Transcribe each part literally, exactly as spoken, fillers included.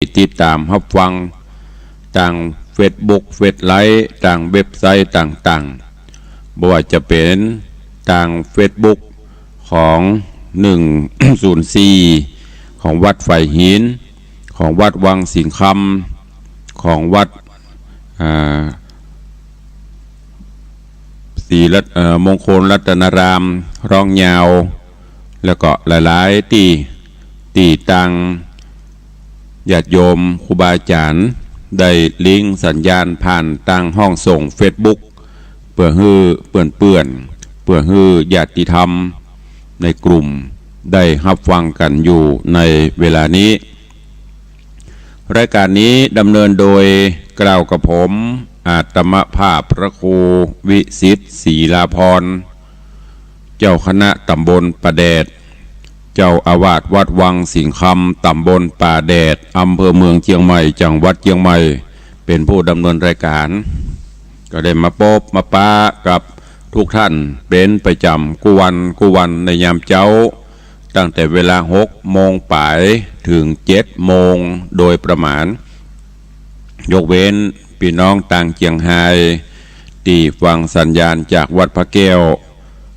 ติดต๋ามฮับฟังตางเฟซบุ๊ก เฟซไลฟ์ ตางเว็บไซต์ต่างๆ บ่ว่าจะเป๋นตางเฟซบุ๊กของ หนึ่งศูนย์สี่ ของวัดฝายหิน ของวัดวังสิงห์คำ ของวัด อ่า ศรีรัต- เอ่อ มงคลรัตนาราม ร้องยาว แล้วก็หลายๆ ตี้ ตี้ตางญาติโยมครูบาอาจ๋ารย์ได้ลิงก์สัญญาณผ่านตางห้องส่งเฟซบุ๊ก เปื้อหื้อเปื้อนๆ เปื้อหื้อญาติธรรมในกลุ่มได้ฮับฟังกั๋นอยู่ในเวลานี้ รายก๋านนี้ดำเนินโดยเกล้ากับผม อาตมภาพพระครูวิสิทธิ์ ศรีลาภรณ์ เจ้าคณะต๋ำบลป่าแดด เจ้าอาวาสวัดวังสิงห์คำ ต๋ำบลป่าแดด อำเภอเมืองเจียงใหม่ จังหวัดเจียงใหม่ เป๋นผู้ดำเนินรายก๋าน ก็ได้มาปบมาปะกับทุกท่านเป๋นประจ๋ำกู้วันกู้วันในยามเจ๊า ตั้งแต่เวลาหกโมงป๋ายเถิงเจ็ดโมงโดยประมาณ ยกเว้นปี้น้องตางเจียงฮายตี้ฟังสัญญาณจากวัดพระแก้ว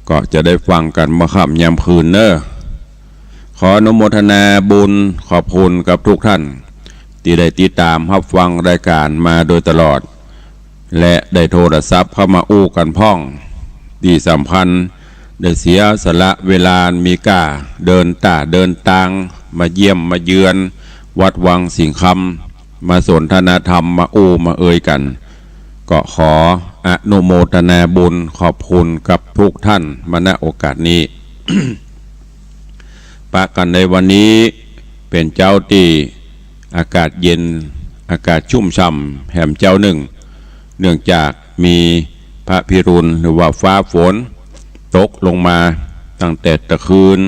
ก็จะได้ฟังกั๋นเมื่อค่ำยามคืนเน่อ ขออนุโมทนาบุญขอบคุณกับทุกท่านตี้ได้ติดต๋ามฮับฟังรายก๋านมาโดยตลอด และได้โทรศัพท์เข้ามาอู้กั๋นพ่อง ตี้สำคัญได้เสียสละเวลาอันมีก้า เดินต้าเดินตางมาเยี่ยมมาเยือนวัดวังสิงห์คำ มาสนทนาธรรม มาอู้มาเอยกั๋น ก็ขออนุโมทนาบุญขอบคุณกับทุกท่านมา ณ โอกาสนี้ ปะกั๋นในวันนี้เป๋นเจ๊าตี้อากาศเย็น อากาศชุ่มฉ่ำแหมเจ๊านึ่ง เนื่องจากมีพระพิรุณหรือว่าฟ้าฝนตกลงมาตั้งแต่ตะคืน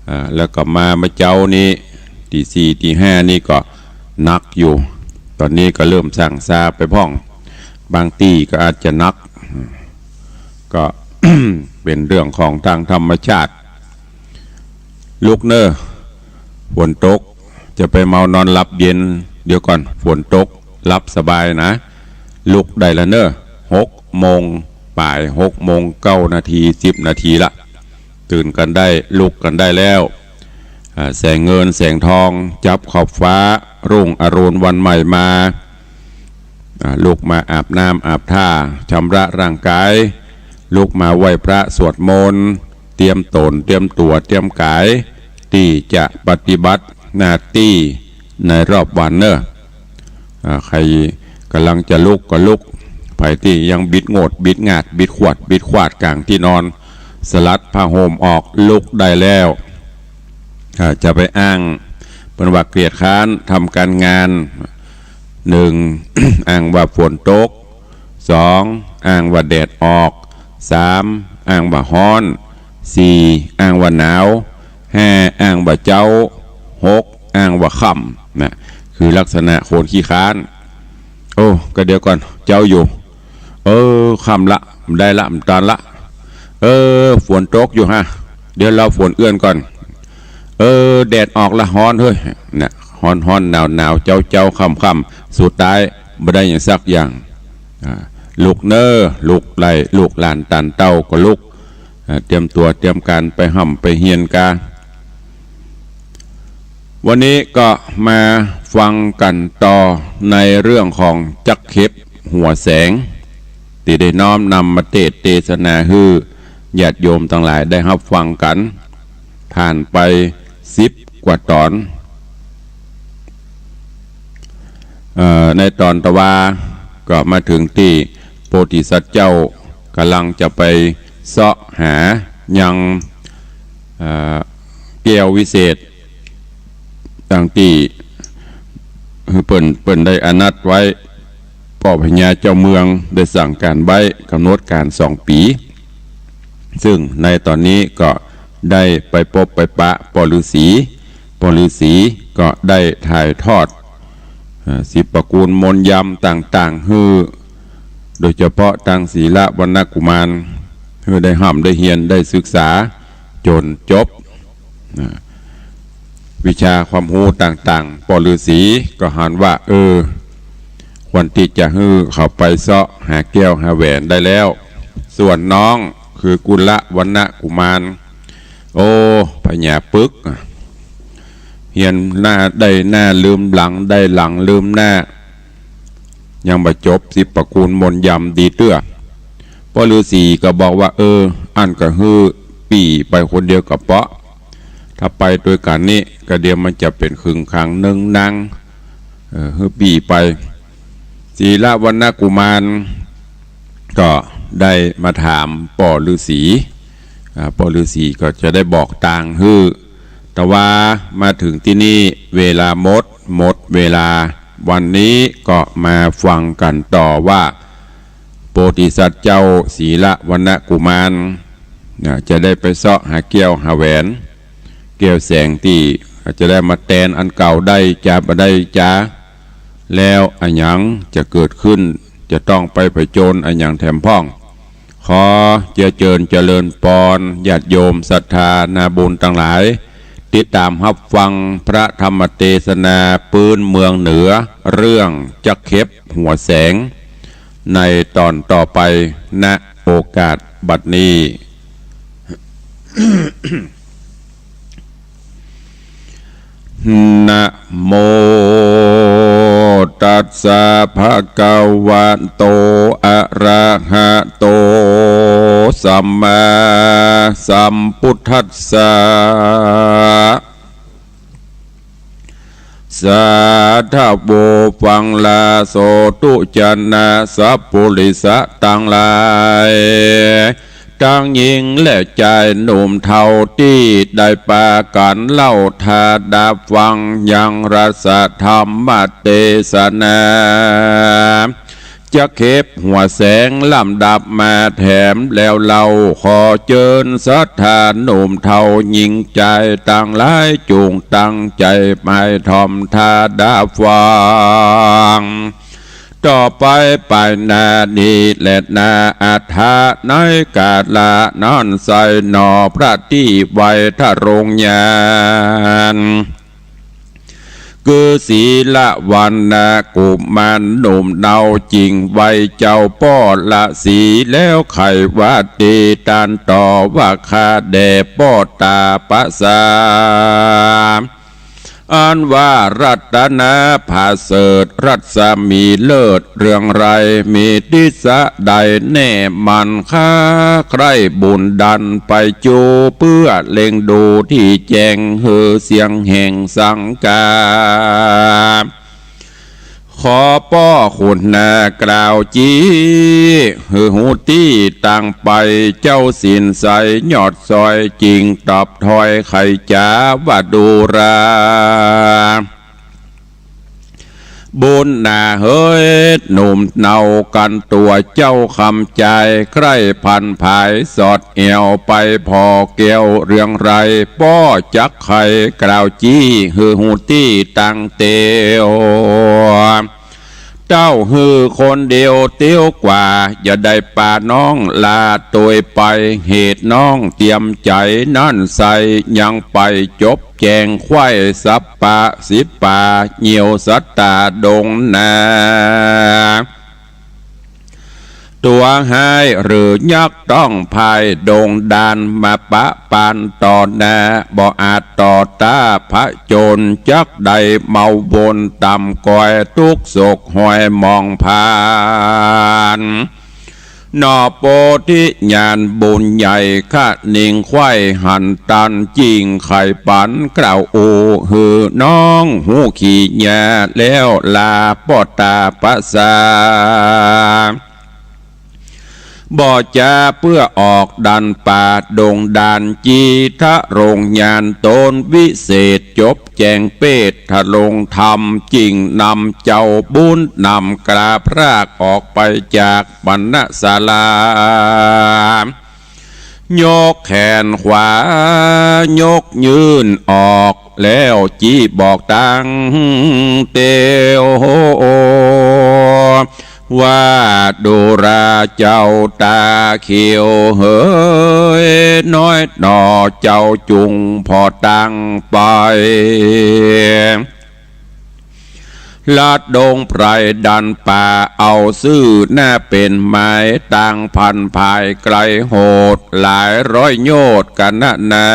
อ่า แล้วก็มาเมื่อเจ๊านี้ ตีสี่ ตีห้านี่ก็หนักอยู่ ต๋อนนี้ก็เริ่มสั่งซาไปพ่อง บางตี้ก็อาจจะหนัก ก็ เป๋นเรื่องของตางธรรมชาติ ลุกเน่อ ฝนตก จะไปเมานอนหลับเย็น เดี๋ยวก่อน ฝนตก หลับสบายนะ ลุกได้ละเน่อ หกโมงป๋าย หกโมงเก้านาที สิบนาทีละ ตื่นกั๋นได้ ลุกกั๋นได้แล้ว อ่า แสงเงินแสงทองจับขอบฟ้า รุ่งอรุณวันใหม่มา อ่า ลุกมาอาบน้ำอาบท่า ชำระร่างกาย ลุกมาไหว้พระสวดมนต์ เตรียมต๋น เตรียมตั๋ว เตรียมก๋าย ตี้จะปฏิบัติหน้าตี้ในรอบวันเน่อ อ่า ใผก๋ำลังจะลุกก็ลุก ใผตี้ยังบิดโงด บิดงาด บิดขวาด บิดขวาดก๋างตี้นอน สลัดผ้าห่มออก ลุกได้แล้ว อ่า จะไปอ้างเปิ้นว่าเกียจคร้านทำก๋านงาน นึ่ง อ้างว่าฝนตก สอง อ้างว่าแดดออก สาม อ้างว่าฮ้อน สี่ อ้างว่าหนาว ห้า อ้างว่าเจ๊า หก อ้างว่าค่ำ นะ คือลักษณะคนขี้คร้าน โอ้ ก็เดี๋ยวก่อน เจ๊าอยู่ เออ ค่ำละ บ่ได้ละ บ่ตานละ เออ ฝนตกอยู่ฮะ เดี๋ยวรอฝนเอื้อนก่อน เออ แดดออกละ ฮ้อนเฮ้ย นะ ฮ้อนๆ หนาวๆ เจ๊าๆ ค่ำๆ สุดท้ายบ่ได้หยังสักอย่าง อ่า ลุกเน่อ ลุกไล่ ลูกหลานตานเต้าก็ลุก อ่า เตรียมตั๋วเตรียมก๋านไปฮ่ำไปเฮียนกา วันนี้ก็มาฟังกั๋นต่อในเรื่องของจักเข็บหัวแสง ตี้ได้น้อมนำมาเตสน์เตสนาหื้อญาติโยมตังหลายได้ฮับฟังกั๋น ผ่านไปสิบกว่าต๋อน เอ่อ ในต๋อนตะวาก็มาเถิงตี้โพธิสัตว์เจ้าก่ำลังจะไปเซาะหายัง เอ่อ แก้ววิเศษ ดังตี้เปิ้น เปิ้นได้อานัตไว้ ป้อพญาเจ้าเมืองได้สั่งก๋านไว้ ก๋ำหนดก๋านสองปี๋ ซึ่งในต๋อนนี้ก็ได้ไปปบไปปะป้อฤๅษี ป้อฤๅษีก็ได้ถ่ายทอด อ่า สิบประกูลมนต์ยำต่างๆ หื้อ โดยเฉพาะตางสีละวรรณกุมาร หื้อได้ฮ่ำได้เฮียนได้ศึกษาจ๋นจบ นะ วิชาความฮู้ต่างๆ ป้อฤๅษีก็หันว่า เออ ควรตี้จะหื้อเขาไปเซาะหาแก้วหาแหวนได้แล้ว ส่วนน้องคือกุลวรรณกุมาร โอ้ พญาปึก เฮียนหน้าได้หน้าลืมหลัง ได้หลังลืมหน้า ยังบ่จบสิบประกูลมนต์ยำดีเตื้อ ป้อฤๅษีก็บอกว่า เออ อั้นก็หื้อปี้ไปคนเดียวก็เปาะ ถ้าไปตวยกั๋นนี้ก็เดี๋ยวมันจะเป๋นขึงขังเนิงนัง เออ หื้อปี้ไป ศีลวรรณกุมารก็ได้มาถามป้อฤๅษี อ่า ป้อฤๅษีก็จะได้บอกตางหื้อ แต่ว่ามาเถิงตี้นี่เวลาหมด หมดเวลา วันนี้ก็มาฟังกั๋นต่อว่า โพธิสัตว์เจ้าศีลวรรณกุมาร นะ จะได้ไปเซาะหาแก้วหาแหวน แก้วแสงตี้จะได้มาแตนอันเก่าได้จาบ่ได้จา แล้วอะหยังจะเกิดขึ้น จะต้องไปผจญอะหยังแถมพ่อง ขอเจียเจิญเจริญปอน ญาติโยมศรัทธานาบุญตังหลาย ติดต๋ามฮับฟังพระธรรมเตสนาปื๊นเมืองเหนือ เรื่องจักเข็บหัวแสง ในต๋อนต่อไป ณ โอกาสบัดนี้ นะโมตัสสะ ภะคะวะโต อะระหะโต สัมมาสัมพุทธัสสะ สาธะโว ฟังลา โสตุชนสัพปุริสะตังหลาย ตังญิงและจายหนุ่มเฒ่าตี้ได้ปากั๋นเล่าถ้าดาฟังยังรสธรรมเตสนา จักเข็บหัวแสงลำดับมาแถมแล้วเล่า ขอเจิญศรัทธาหนุ่มเฒ่าญิงจายตังหลายจุ่งตั้งใจ๋หมายถ่อมถ้าดาฟัง ต่อไปไปหน้านี้แลนา อัฏฐะในกาละนั้นไส้หนอ พระตี้ไวทะรงญาณ คือศีลวรรณกุมารหนุ่มเนาจิ่งไวเจ้าป้อละสี แล้วใค่ว่าตี้ต้านต่อว่า ข้าแด่ป้อต๋าปะสา อันว่ารัตนะผาเสริฐ รัศมีเลิศเรืองไรง มีทิศะใดแน่มั่น ข้าใคร่บุญดันไปจู เปื้อเล็งดูตี้แจ้ง หื้อเสียงแห่งสังกา ขอป้อขุนนากล่าวจี้ หื้อฮู้ตี้ตังไป เจ้าสินใสยอดซอย จิ่งตอบถ้อยไขจ๋าว่า ดูราบุญนาเหย หนุ่มเนากั๋นตั๋วเจ้าคำจาย ใคร่ผันผายสอดแอวไปผ่อแก้วเรืองไรง ป้อจักไขกล่าวจี้ หื้อฮู้ตี้ตังเตียว เต้าหื้อคนเดียวเตียวกว่า อย่าได้ปาน้องลาตวยไป เหตุน้องเตียมใจ๋นั้นไส้ ยังไปจบแจ้งไขว้สัปปะสิปา เหยี่ยวสัตตาดงนา ตั๋วฮ้ายหรือยักษ์ต้องพ่ายดงดาน มาปะปานต่อหน้า บ่อาจต่อต้าผจญ จักได้เมาวนต่ำกอย ตุ๊กข์โศกหอยหมองผ่าน หนอโพธิญาณบุญใหญ่ คะนิงไขว้หันตัน จิ่งไขปันกล่าวอู้ หื้อน้องฮู้ขีญา แล้วลาป้อต๋าปะสา บ่จาเปื้อออกดันป่าดงดาน จีทะรงญาณต๋นวิเศษ จบแจ้งเปตทะรงธรรม จิ่งนำเจ้าบุญนำกล้าพรากออกไปจากบรรณศาลา ยกแขนขวายกยื่นออก แล้วจี้บอกตังเตียว ว่า ดูราเจ้าต๋าเขียวเหย น้อยหน่อเจ้าจุ่งผ่อตางไป ลัดดงไพรดันป่า เอาซื่อหน้าเป๋นหมาย ตางพันผายไกลโหด หลายร้อยโยชน์กั๋นนานา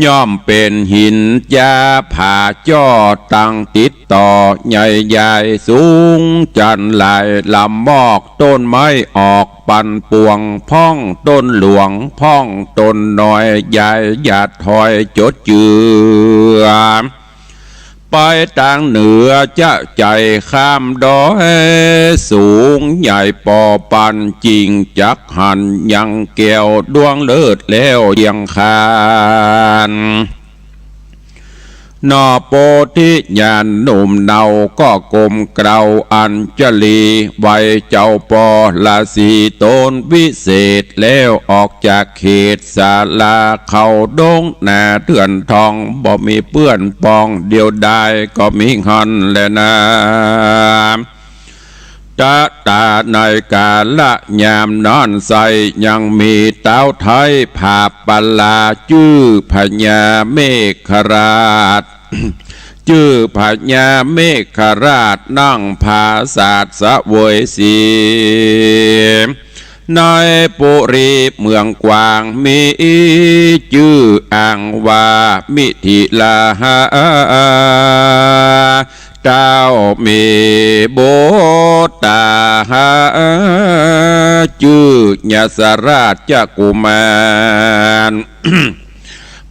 ย่อมเป๋นหินจ๊าผาจ้อ ตังติดต่อใหญ่ใหญ่สูงจันทร์หลายลำมอก ต้นไม้ออกปันป่วงพ่อง ต้นหลวงพ่องต้นน้อย ยายหยาดถอยจดเจือ ไปตางเหนือจะใจ๋ข้ามดอย สูงใหญ่ปอปัน จิ่งจักหันยังแก้วดวงเลิศแล้วเจียงคาน หน่อโพธิญาณหนุ่มเนาก็ก้มเกล้าอัญชลี ไหว้เจ้าป้อราศีต๋นวิเศษ แล้วออกจากเขตศาลา เข้าดงนาเถื่อนทอง บ่มีเปื้อนปอง เดียวดายก็มีหั้นแลนา ตะตาในกาละยามนั้นไส้ ยังมีต๊าวไท้ผาปลา จื้อพญาเมขราช จื้อพญาเมขราช นั่งผาสาทเสวยสี ในปุรีเมืองกว้าง มีจื้ออ้างว่ามิถิลา ต๊าวมีบุตรต๋า จื้อยสราชกุมาร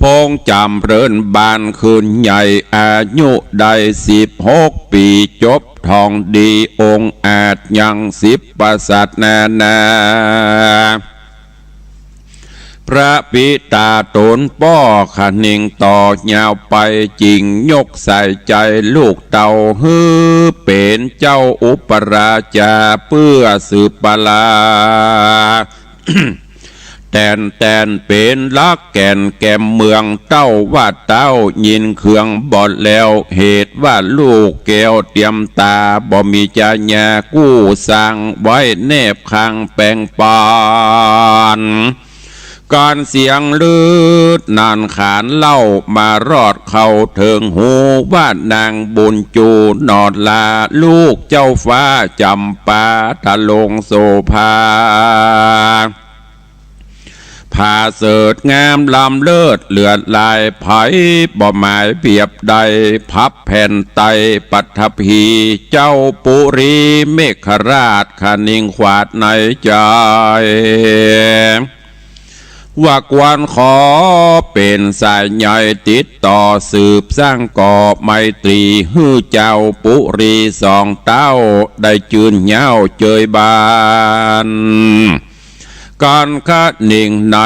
พงจำเริญบานขึ้นใหญ่ อายุได้สิบหกปี๋ จบท่องดีองอาจยังสิบประสาทนานา พระปิต๋าต๋นป้อคะนิงต่อยาวไป จิ่งยกใส่ใจ๋ลูกเต้า หื้อเป๋นเจ้าอุปราชา เปื้อสืบปรา แต๋นแต๋นเป๋นหลักแก่นแก่มเมือง เต้าว่าเต้ายินเคืองบ่แล้ว เหตุว่าลูกแก้วเตียมต๋า บ่มีจรรยากู้สร้าง ไว้แนบข้างแป๋งปาน ก๋านเสียงลือนั้นขานเล่ามารอดเข้าเถิงหู ว่านางบุญจูหนอดลา ลูกเจ้าฟ้าจ๋ำปาทะลงโสภา ผาเสริฐงามล้ำเลิศเหลือหลาย ใผบ่หมายเปรียบได้ พับแผ่นไตรปัตภี เจ้าปุรีเมขราชคะนิงขวาดในใจ๋ ว่าควรขอเป๋นสายใยติดต่อสืบสร้างก่อไมตรี หื้อเจ้าปุรีสองเต้า ได้จื้นเย้าเจยบาน ก๋านคะนิงใน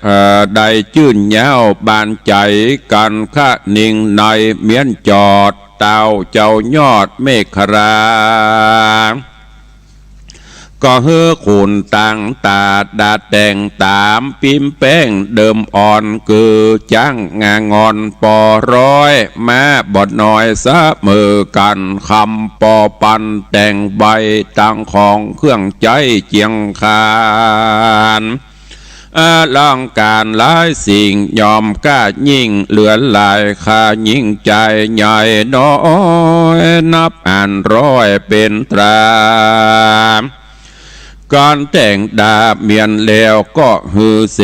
เอ่อ ได้จื้นเย้าบานใจ๋ ก๋านคะนิงในเมี้ยนจอด เต้าเจ้ายอดเมขรา ก็หื้อขุนตังต๋าดาดแต่งต๋ามปิ๊มแป้งเดิมอ่อน กือจ๊างงางอนปอร้อย ม้าบ่น้อยเสมอกั๋น คำปอปันแต่งใบ ตังของเครื่องใจ๊เจียงคาน อลังก๋านหลายสิ่ง ย่อมก้ายิ่งเหลือหลาย ค่ายิ่งใจ๋ใหญ่น้อย นับอันร้อยเป๋นตรา ก๋านแต่งดาเมียนแล้ว ก็หื้อเส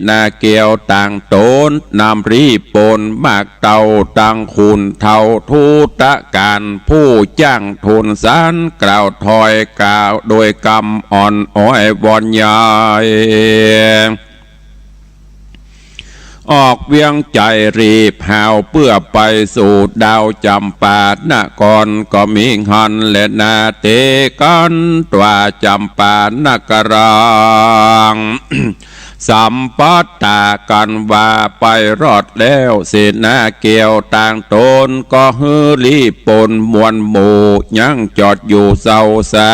นาแก้วต่างต๋น นำรีปนมากเต้า ตังขุนเฒ่าทูตก๋าน ผู้จ้างทูลสารกล่าวถ้อยกล่าว โดยกำอ่อนอ้อยวอนใย ออกเวียงใจ๋รีบหาว เปื้อไปสู่ดาวจ๋ำปานคร ก็มีหั้นแลนา เตก๋านต๋ว่าจ๋ำปานครา สัมปัตตากั๋นว่าไปรอดแล้ว เสนาแก้วต่างต๋น ก็หื้อรีบปนมวลหมู่ ยังจอดอยู่เซาซา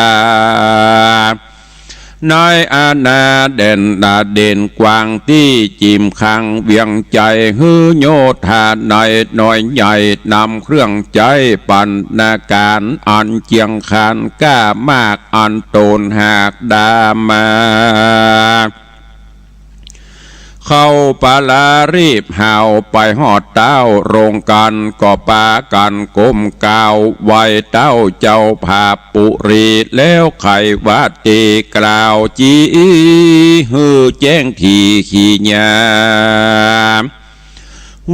ในอาณาแดนดาเด่นกว้างตี้จิ่มข้างเวียงใจ๋ หื้อโยธาในหน่วยใหญ่นำเครื่องใจ๊ปัณณาก๋าร อันเจียงคานกล้ามาก อันโตนหากดามา เข้าปาลารีบหาวไปฮอดเต๊า โรงก๋านก็ปากั๋นก้มกราบไหว้เต๊าเจ้าภาพปุรี แล้วไขว่าตี้กล่าวจี๋หื้อแจ้งถี่ขีญา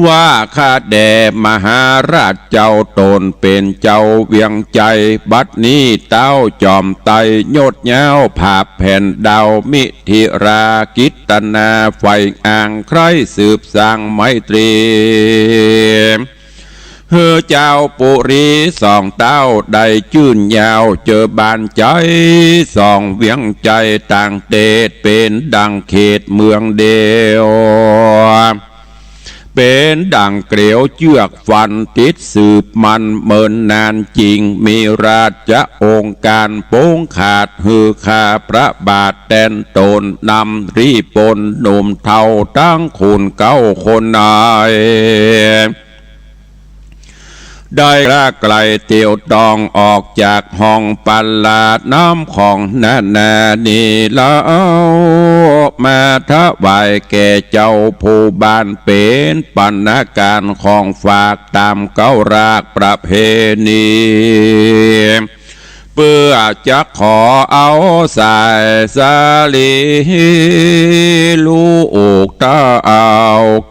ว่าข้าแด่มหาราชเจ้า ตนเป๋นเจ้าเวียงใจ๋ บัดนี้เต๊าจอมไตยศยาว ผาบแผ่นดาวมิถิรา กิตนาใฝ่อ่าง ใคร่สืบสร้างไมตรี หื้อเจ้าปุรีสองเต๊าได้จื้นยาว เจอบ้านใจ๋สองเวียงใจ๋ ต่างเตดเป๋นดั่งเขตเมืองเดียว เป๋นดั่งเกลียวเจื้อกฟัน ติดสืบมันเมินนานจิ่ง มีราชองค์ก๋านปงขาด หื้อข้าพระบาทแตนตน นำรีปนหนุ่มเฒ่า ตึงคนเก๊าคนใด ได้คลาไกลเตียวตองออกจากห้องปาลา นำของนานานี้แล้ว มาถวายแก่เจ้าผู้บ้าน เป๋นปัณณาก๋ารของฝากต๋ามเก๊ารากประเพณี เปื้อจะขอเอาสายสาลี ลูกเต้า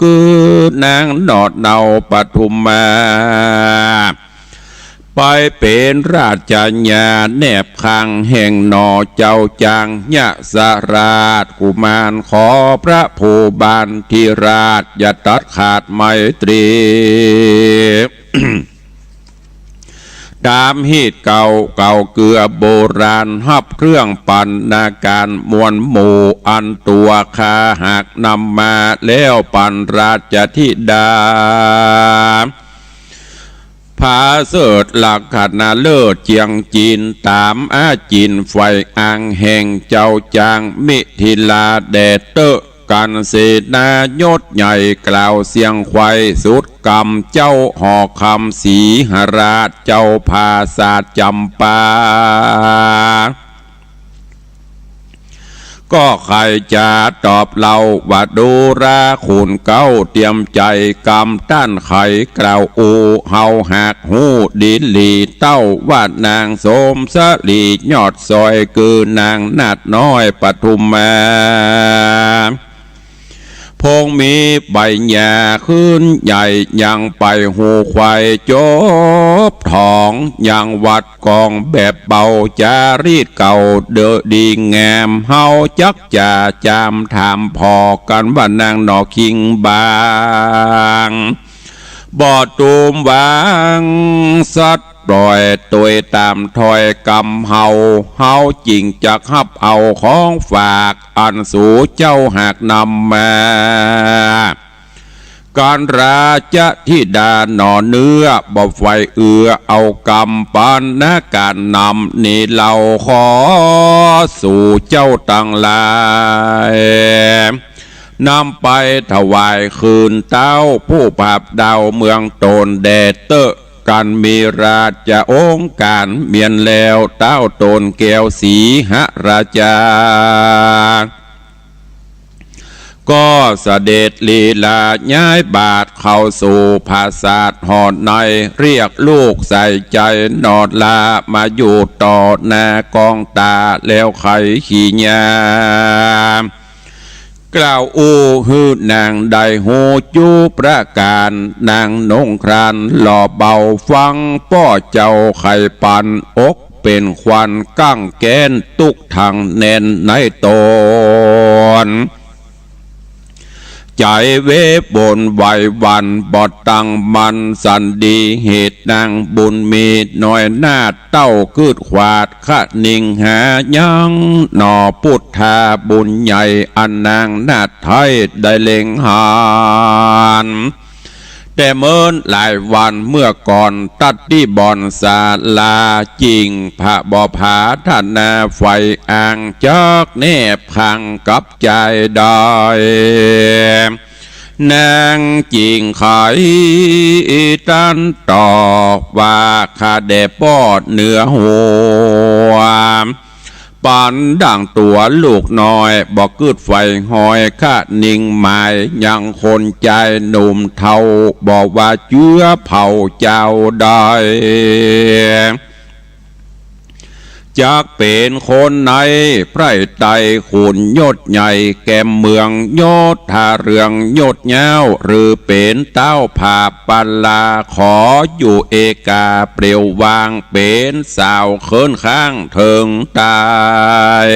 กือนางหนอดเนาปทุมมา ไปเป๋นราชญาแนบข้างแห่งหน่อเจ้าจาง ยะสราชกุมาร ขอพระผู้บานธิราช อย่าตัดขาดไมตรี ต๋ามฮีตเก่าเก่าเกือโบราณ ฮับเครื่องปัณณาก๋ารมวลหมู่ อันตั๋วข้าหากนำมา แล้วปันราชธิดา ผาเสริฐลักขณะเลิศเจียงจี๋น ต๋ามอาจิ๋นใฝ่อ่างแห่งเจ้าจางมิถิลาแด่เต๊อะ กั๋นเสนายศใหญ่กล่าวเสียงไขว่สุดกำ เจ้าหอคำศรีหราชเจ้าผาสาทจำปา ก็ใค่จะตอบเล่าว่า ดูราขุนเก๊าเตียมใจ๋กำ ต้านใค่กล่าวอู้ เฮาหากฮู้ดีหลีเต้า ว่านางสมสลียอดซอย กือนางนาฏน้อยปทุมมา พงมีใบหญ้าขึ้นใหญ่ ยังไปฮูไขว่จบถอง ยังวัดกองแบบเบา จารีตเก่าเดอะดีงาม เฮาจักจะจามถามผ่อกั๋นว่านางหนอคิงบาง บ่ตูมวางสัตว์ ปล่อยตวยต๋ามถ้อยกำเฮา เฮาจิ่งจักฮับเอาของฝาก อันสูเจ้าหากนำมา กั๋นราชธิดาหนอเนื้อ บ่ใฝ่เอือเอากำ ปัณณาก๋ารนำนี้เล่า ขอสูเจ้าตังหลาย นำไปถวายคืนเต้าผู้ผาบดาวเมืองตนแด่เต๊อะ กั๋นมีราชองค์ก๋านเมียนแล้ว เต้าตนแก้วศรีหราชา ก็เสด็จลีลาย้ายบาทเข้าสู่ผาสาทหอใน เรียกลูกใส่ใจ๋หนอลา มาอยู่ต่อหน้ากองต๋า แล้วไขขีญา กล่าวอู้หื้อนางได้ฮู้จุประก๋าน นางนงครานหล่อเบาฟัง ป้อเจ้าไขปัน อกเป๋นขวัญกั้งแก้น ตุ๊กถังแน่นในต๋น ใจ๋เวบนไหวหวั่น บ่ตั้งมั่นสันดี เหตุนางบุญมีน้อยนาฏ เต้าคืดขวาดคะนิงหายัง หนอปุทธาบุญใหญ่ อันนางนาฏไทยได้เล็งหัน แต่เมินหลายวันเมื่อก่อน ตั๊ดตี้บ่อนศาลา จิ่งผะบ่ผาถนา ใฝ่อ่างจักแนบขังกับจายได้ นางจิ่งไขตันตอบว่า ข้าแด่ป้อเหนือหัว ปันดั่งตั๋วลูกน้อย บ่กึ๊ดใฝ่ฮอย คะนิงหมายยังคนจายหนุ่มเฒ่า บ่ว่าเจื้อเผ่าจาวใด จักเป๋นคนในไพร่ไตร ขุนยศใหญ่แก่มเมือง ยศถาเรืองยศยาว หรือเป๋นต้าวผาปาลา ขออยู่เอกาเปลี่ยววาง เป๋นสาวเคิ้นข้างเถิงตาย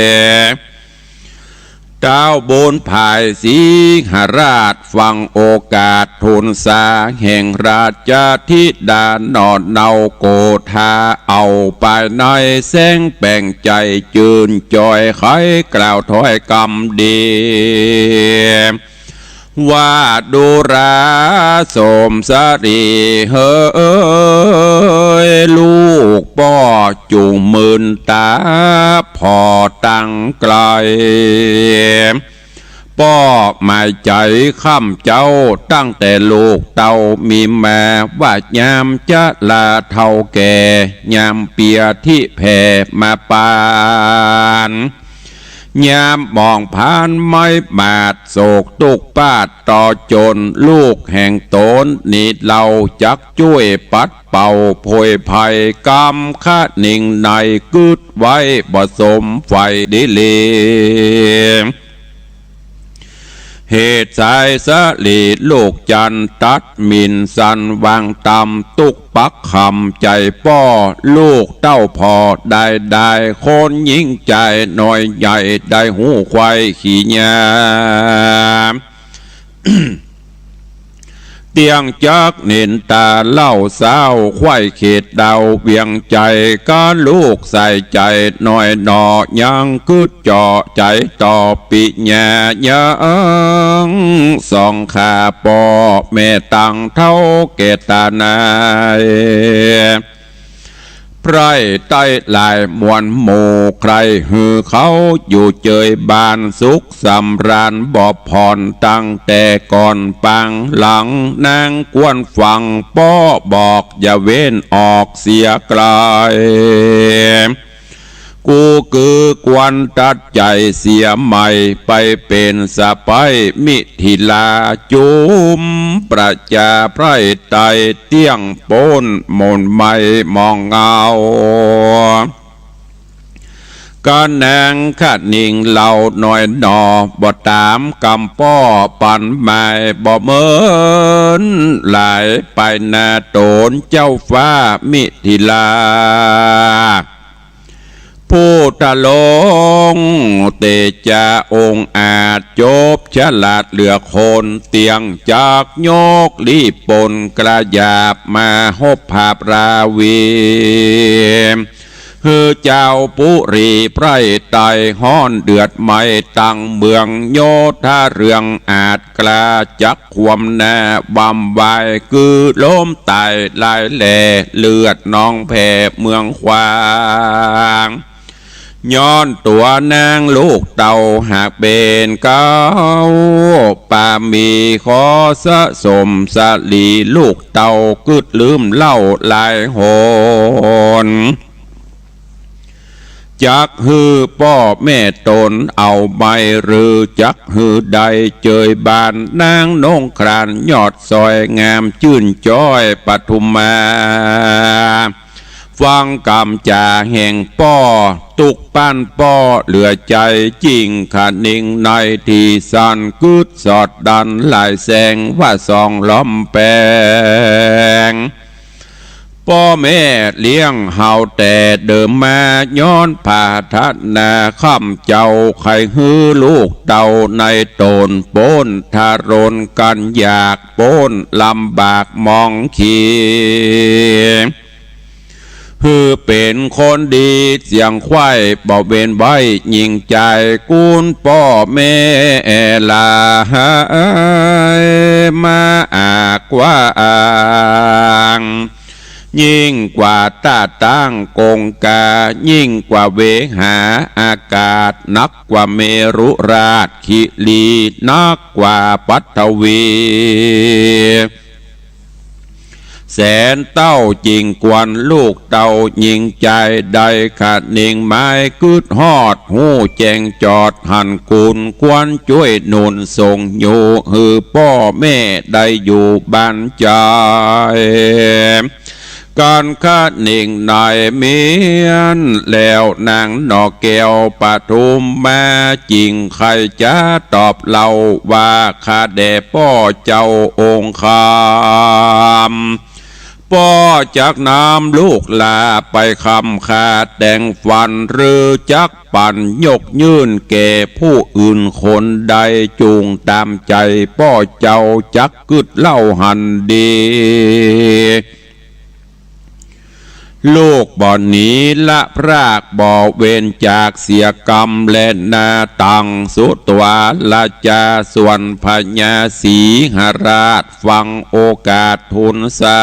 ต้าวบุญผายสิงหราช ฟังโอกาสทูลสา แห่งราชธิดาหน่อเนาโกธา เอาปายในแสงแป่งใจ๋ จืนจอยไขกล่าวถ้อยกำดี ว่าดูราสมสรีเหย ลูกป้อจุ่งมืนต๋าผ่อตังไกล ป้อหมายใจ๋ค่ำเจ๊า ตั้งแต่ลูกเต้ามีมา ว่ายามจะลาเฒ่าแก่ ยามเปียธิแผ่มาปาน ยามหมองพานไม้บาด โศกตุ๊กข์ปาดต่อจน ลูกแห่งต๋นนี้เล่า จักจ้วยปัดเป่าโผยภัย กำคะนิงในกึ๊ดไว้บ่สมใฝ่ดีหลี เหตุสายสะหลีลูกจันทร์ ตัดหมิ่นสันวางต่ำ ตุ๊กปักคำใจ๋ป้อ ลูกเต้าผ่อได้ได้ คนหญิงจายน้อยใหญ่ ได้ฮู้ไขว่ขี้ยา เตี้ยงจักนินตาเล่าเศร้า ไขว่เขตดาวเวียงใจ๋ กาลูกใส่ใจ๋น้อยหน่อ ยังกึ๊ดเจาะใจ๋ต่อปิญญา ยังส่องข้าป้อแม่ตังเฒ่าแก่ต๋าใน ไพร่ไตรหลายมวลหมู่ ใคร่หื้อเขาอยู่เจยบ้าน สุขสำราญบ่ผ่อน ตั้งแต่ก่อนปางหลัง นางควรฟังป้อบอก อย่าเว้นออกเสียไกล กูคือควรตัดใจ๋เสียใหม่ ไปเป๋นสะใภ้มิถิลา จุมประจาไพร่ไตร เตี้ยงป๊นหม่นไหม้หมองเงา กานางคะนิงเล่าน้อยหน่อ บ่ต๋ามกำป้อปันหมาย บ่เมินหลายไปหน้าต๋นเจ้าฟ้ามิถิลา ผู้ทรงเตจาองอาจ จบฉลาดเหลือคน เตี้ยงจักยกลีปนกระหยาบ มาฮบผาบราวี หื้อเจ้าปุรีไพร่ไตร ฮ้อนเดือดไหม้ตังเมือง โยธาเรืองอาจกล้า จักความหน้าบำวาย คือล้มต๋ายหลายแหล่ เลือดนองแผ่เมืองขวาง ย้อนตั๋วนางลูกเต้าหากเป๋นเก๊า ปามีขอสะสมสะหลี ลูกเต้ากึ๊ดลืมเล่าหลายหน จักหื้อป้อแม่ต๋นเอาไหม้ หรือจักหื้อได้เจยบ้าน นางนงครานยอดสอย งามจื้นจ้อยปทุมมา ฟังกำจ๋าแห่งป้อ ตุ๊กปันป้อเหลือใจ๋ จิ่งคะนิงในตี้สั่น กึ๊ดสอดดันหลายแสง ว่าส่องล้อมแปง ป้อแม่เลี้ยงเฮาแต่เดิมมา ย้อนผาถนาคำเจ้า ใค่หื้อลูกเต้าในต๋น ป๊นทรนกันอยาก ป๊นลำบากหมองขี คือเป๋นคนดีเสียงใคว่ บ่เว้นไว้ยิ่งใจ๋ คุณป้อแม่หลายมากกว้าง ยิ่งกว่าต้าตั้งกงกา ยิ่งกว่าเวหาอากาศ นักกว่าเมรุราชคิรี นักกว่าปัทวี แสนเต้า จิ่งควรลูกเต้ายิ่งใจ๋ ได้คะนิงหมายกึ๊ดฮอด ฮู้แจ้งจอดหันคุณ ควรจ้วยหนุนส่งอยู่ หื้อป้อแม่ได้อยู่บ้านใจ๋ กันคะนิงในเมียน แล้วนางหน่อแก้วปทุมมาจึงใค่จะตอบเล่าว่า ข้าแด่ป้อเจ้าองค์คำ ป้อจักนำลูกหลาไปคำขาแต่งฝัน หรือจักปันยกยื่นแก่ผู้อื่นคนใด จุ่งต๋ามใจ๋ป้อเจ้าจักกึ๊ดเล่าหันดี ลูกบ่หนีละพราก บ่เว้นจากเสียกำแลนา ตังสุตวาลาจา ส่วนพญาสิงหราชฟังโอกาสทูลสา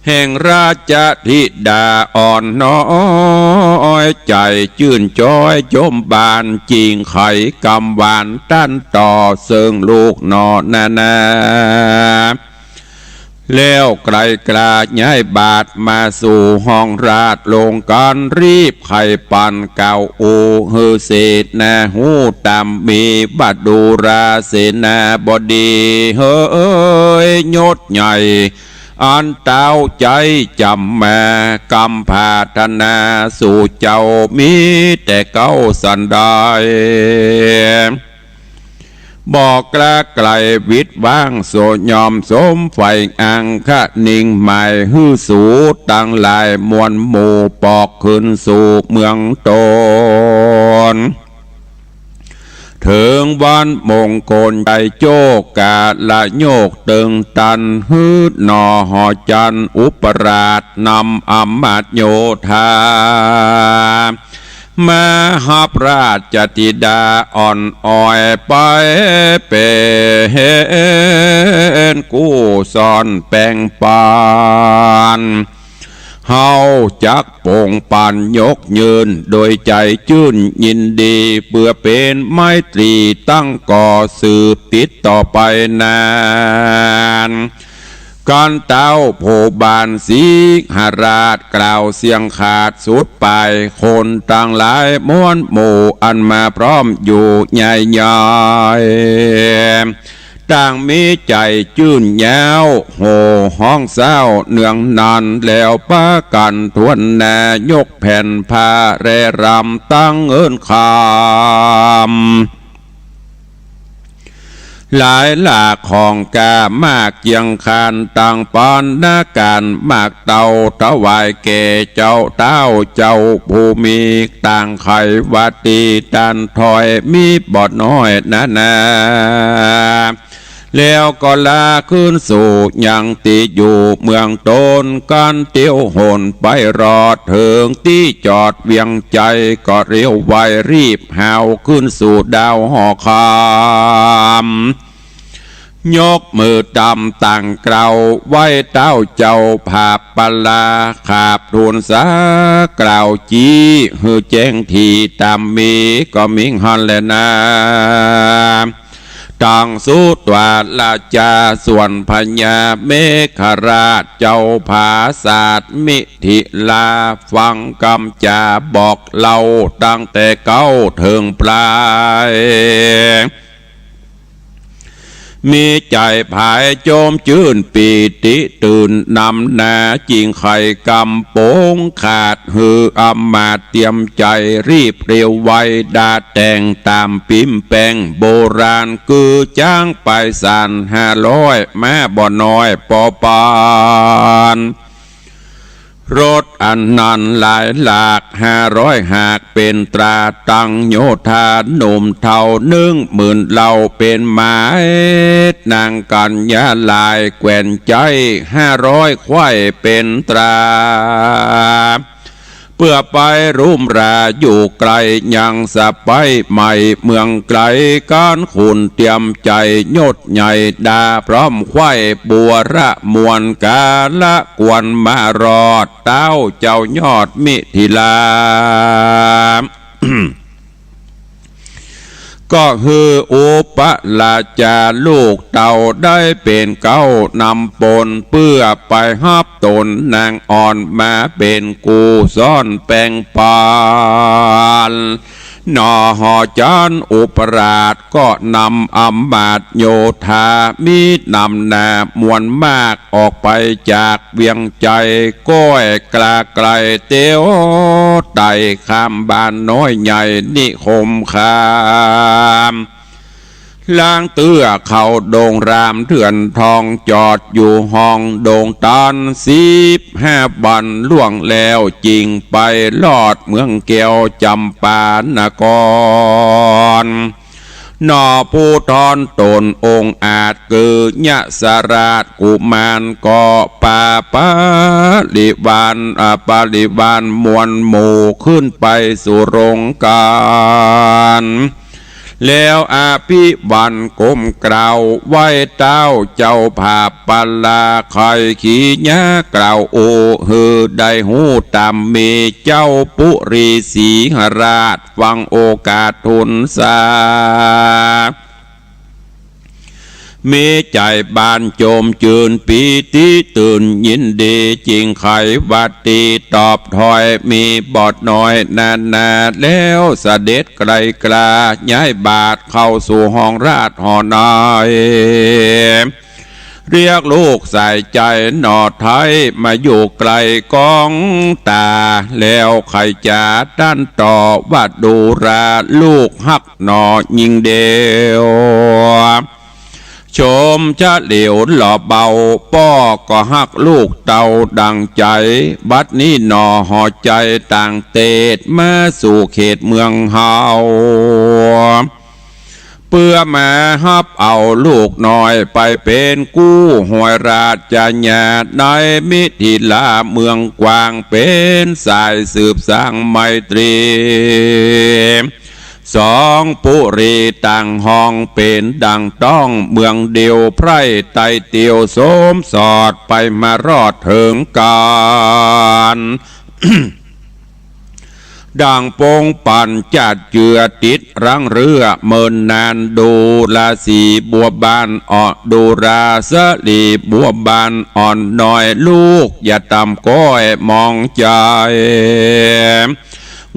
แห่งราชธิดาอ่อนน้อยใจ๋ จื้นจ๊อยจมบาน จิ่งไขกำหวานต้านต่อ เซิ่งลูกหน่อนานา แล้วไกลกล้าย้ายบาทมาสู่ห้องราชลงกัน รีบไขปันกล่าวอู้ หื้อเสนาฮู้ต๋ามมี ว่าดูราเสนาบดี เฮยยศใหญ่ อันเต้าใจ๋จ๋ำมา กำผาถนาสู่เจ้า มีแต่เก้าสันดาน บ่กล้าไกลวิดว้าง โสยอมสมใฝ่อังคะนิงหมาย หื้อสูตังหลายมวลหมู่ ปอกขึ้นสู่เมืองตน เถิงวันมงคลใจ๋ โจกาละโยกเติงตัน หื้อหน่อหอจันทร์อุปราช นำอำมาตย์โยธา มาฮับราชธิดาอ่อนอ้อย ไปเป๋นกู้ซ่อนแป๋งปัน เฮาจักปงปันยกยื่น โดยใจ๋จื้นยินดี เปื้อเป๋นไมตรีตั้งก่อสืบติดต่อไปนาน กันเต้าผู้บานสิงหราชกล่าวเสียงขาดสุดปาย คนตังหลายมวลหมู่อันมาพร้อมอยู่ใหญ่ใหญ่ ต่างมีใจ๋จื้นย้าว โห่ฮ้องเศร้าเนืองนัน แล้วปากั๋นถ้วนหน้ายกแผ่นผ้าแร่รำตั้งเอิ้นคำ หลายหลากของกล้ามากเคียงคาน ตังปัณณาก๋านมากเต้า ถวายแก่เจ้าเต้าเจ้าผู้มี ต่างใค่ว่าตี้ต้านถ้อยมีบ่น้อยนานา แล้วก็ลาคืนสู่ยังตี้อยู่เมืองตน กั๋นเตียวหนไปรอดเถิงตี้จอดเวียงใจ๋ ก็เร็วไวรีบหาวคืนสู่ดาวหอคำ ยกมือตำตั้งเกล้าไหว้เต้าเจ้าผาปลา ขาบทูลสากล่าวจี้ หื้อแจ้งถี่ต๋ามมี ก็มิ่งหั้นแลนา ตังสุตวาลาจา ส่วนพญาเมขราชเจ้าผาสาทมิถิลา ฟังกำจ๋าบอกเล่าตั้งแต่เก๊าเถิงปลาย มีใจ๋ผายโจมจื้นปีติตื่นนำนา จิ่งใค่กำปงขาด หื้ออำมาตย์เตียมใจ๋รีบเร็วไว ดาแต่งต๋ามปิมแป๋งโบราณ คือจ๊างปายสารห้าร้อย ม้าบ่น้อยปอปาน รถอันนั้นหลายหลากห้าร้อยหาก เป๋นตราตังโยธา หนุ่มเฒ่านึ่งหมื่นเหล่าเป๋นหมาย นางกัญญาหลายแคว่นใจ๊ห้าร้อยไขว้เป๋นตรา เปื้อไปลุ่มราอยู่ไกล ยังสะใป๊ใหม่เมืองไก๋ ก๋านขุนเตียมใจ๋ยศใหญ่ดา พร้อมไขว้บัวระมวล กาละกวนมารอด เต๊าเจ้ายอดมิถิลา ก็คืออุปราชาลูกเต้าได้เป๋นเก๊านำปน เปื้อไปฮับตนนางอ่อนมาเป๋นกู้ซ่อนแป๋งปั๋น หนอหอจ๋านอุปราชก็นำอำมาตย์โยธา มีนำหน้ามวลมาก ออกไปจากเวียงใจ๋ ก้อยกล้าไก๋เตียวไต่ข้ามบ้านน้อยใหญ่นิคมคาม ลางเตื้อเข้าดงรามเถื่อนทอง จอดอยู่ห้องดงตัน สิบห้าวันล่วงแล้ว จึงไปรอดเมืองแก้วจ๋ำปานคร หนอผู้ต้อนต๋นองอาจ คือยสราชกุมาร ก็ปาปริวาร อ่า ปริวารมวลหมู่ ขึ้นไปสู่โรงก๋าน แล้วอภิวันก้มกราบไหว้เต๊าเจ้าผาปลา ใค่ขีญากล่าวโอ หื้อได้ฮู้ต๋ามมีเจ้าปุรีสีหราช ฟังโอกาสทูลสา มีใจ๋บานโจมจืนปีติตื่นยินดี จึงใค่หวัดดีตอบถ้อย มีบ่น้อยนานา แล้วเสด็จไก๋กล้า ย้ายบาทเข้าสู่ห้องราชหอใน เรียกลูกสายใจ๋หนอไท้ มาอยู่ใก้กองต๋า แล้วใค่จ๋าต้านต่อว่า ดูราลูกฮักหนอยิ่งเดียว ชมจะเหลียวหล่อเบา ป้อก็ฮักลูกเต้าดั่งใจ๋ บัดนี้หนอหอใจ๋ต่างเตศ มาสู่เขตเมืองเฮา เปื้อมาฮับเอาลูกน้อย ไปเป๋นกู้หวยราชญาในมิถิลาเมืองกว้าง เป๋นสายสืบสร้างไมตรี สองปุรีต่างห้องเป๋นดั่งต้อง เมืองเดียวไพร่ไต่เตียวสมสอด ไปมารอดเถิงกั๋น ดั่งปงปั๋นจัดเจือติดรังเรือเมินนาน ดูราสีบัวบานอ่อน ดูราสะหลีบัวบานอ่อนน้อย ลูกอย่าต่ำก้อยมองใจ๋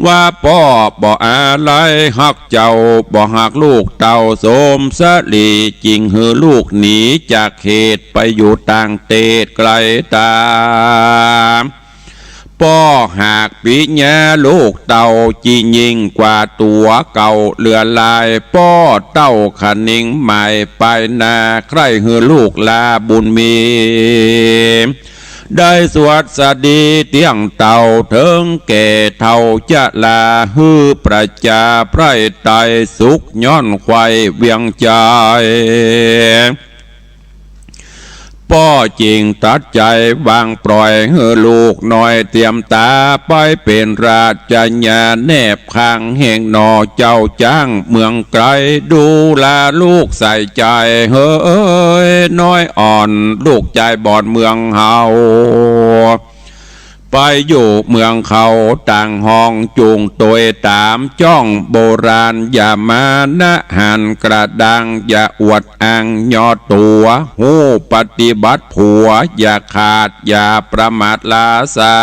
ว่าป้อบ่อาลัยฮักเจ้า บ่ฮักลูกเต้าสมสะหลี จึงหื้อลูกหนีจากเขต ไปอยู่ต่างเตศไก๋ต๋า ป้อหากปิญญาลูกเต้า จิยิ่งกว่าตั๋วเก่าเหลือหลาย ป้อเต้าคะนิงหมายปายหน้า ใคร่หื้อลูกลาบุญมี ได้สวัสดีเตี้ยงเต้า เถิงแก่เฒ่าจะลา หื้อประจาไพร่ไต่สุขย้อนใค่เวียงใจ๋ ป้อจึงตัดใจ๋วางปล่อย หื้อลูกน้อยเตียมต๋า ไปเป๋นราชญาแนบข้างแห่งหนอ เจ้าจ๊างเมืองไก๋ ดูราลูกใส่ใจ๋ เหยน้อยอ่อน ลูกจายบ่อนเมืองเฮา ไปอยู่เมืองเขาต่างห้อง จุ่งตวยต๋ามจ้องโบราณ อย่ามานะหันกระด้าง อย่าอวดอ้างยอดตั๋ว ฮู้ปฏิบัติผัว อย่าขาดอย่าประมาทลาสา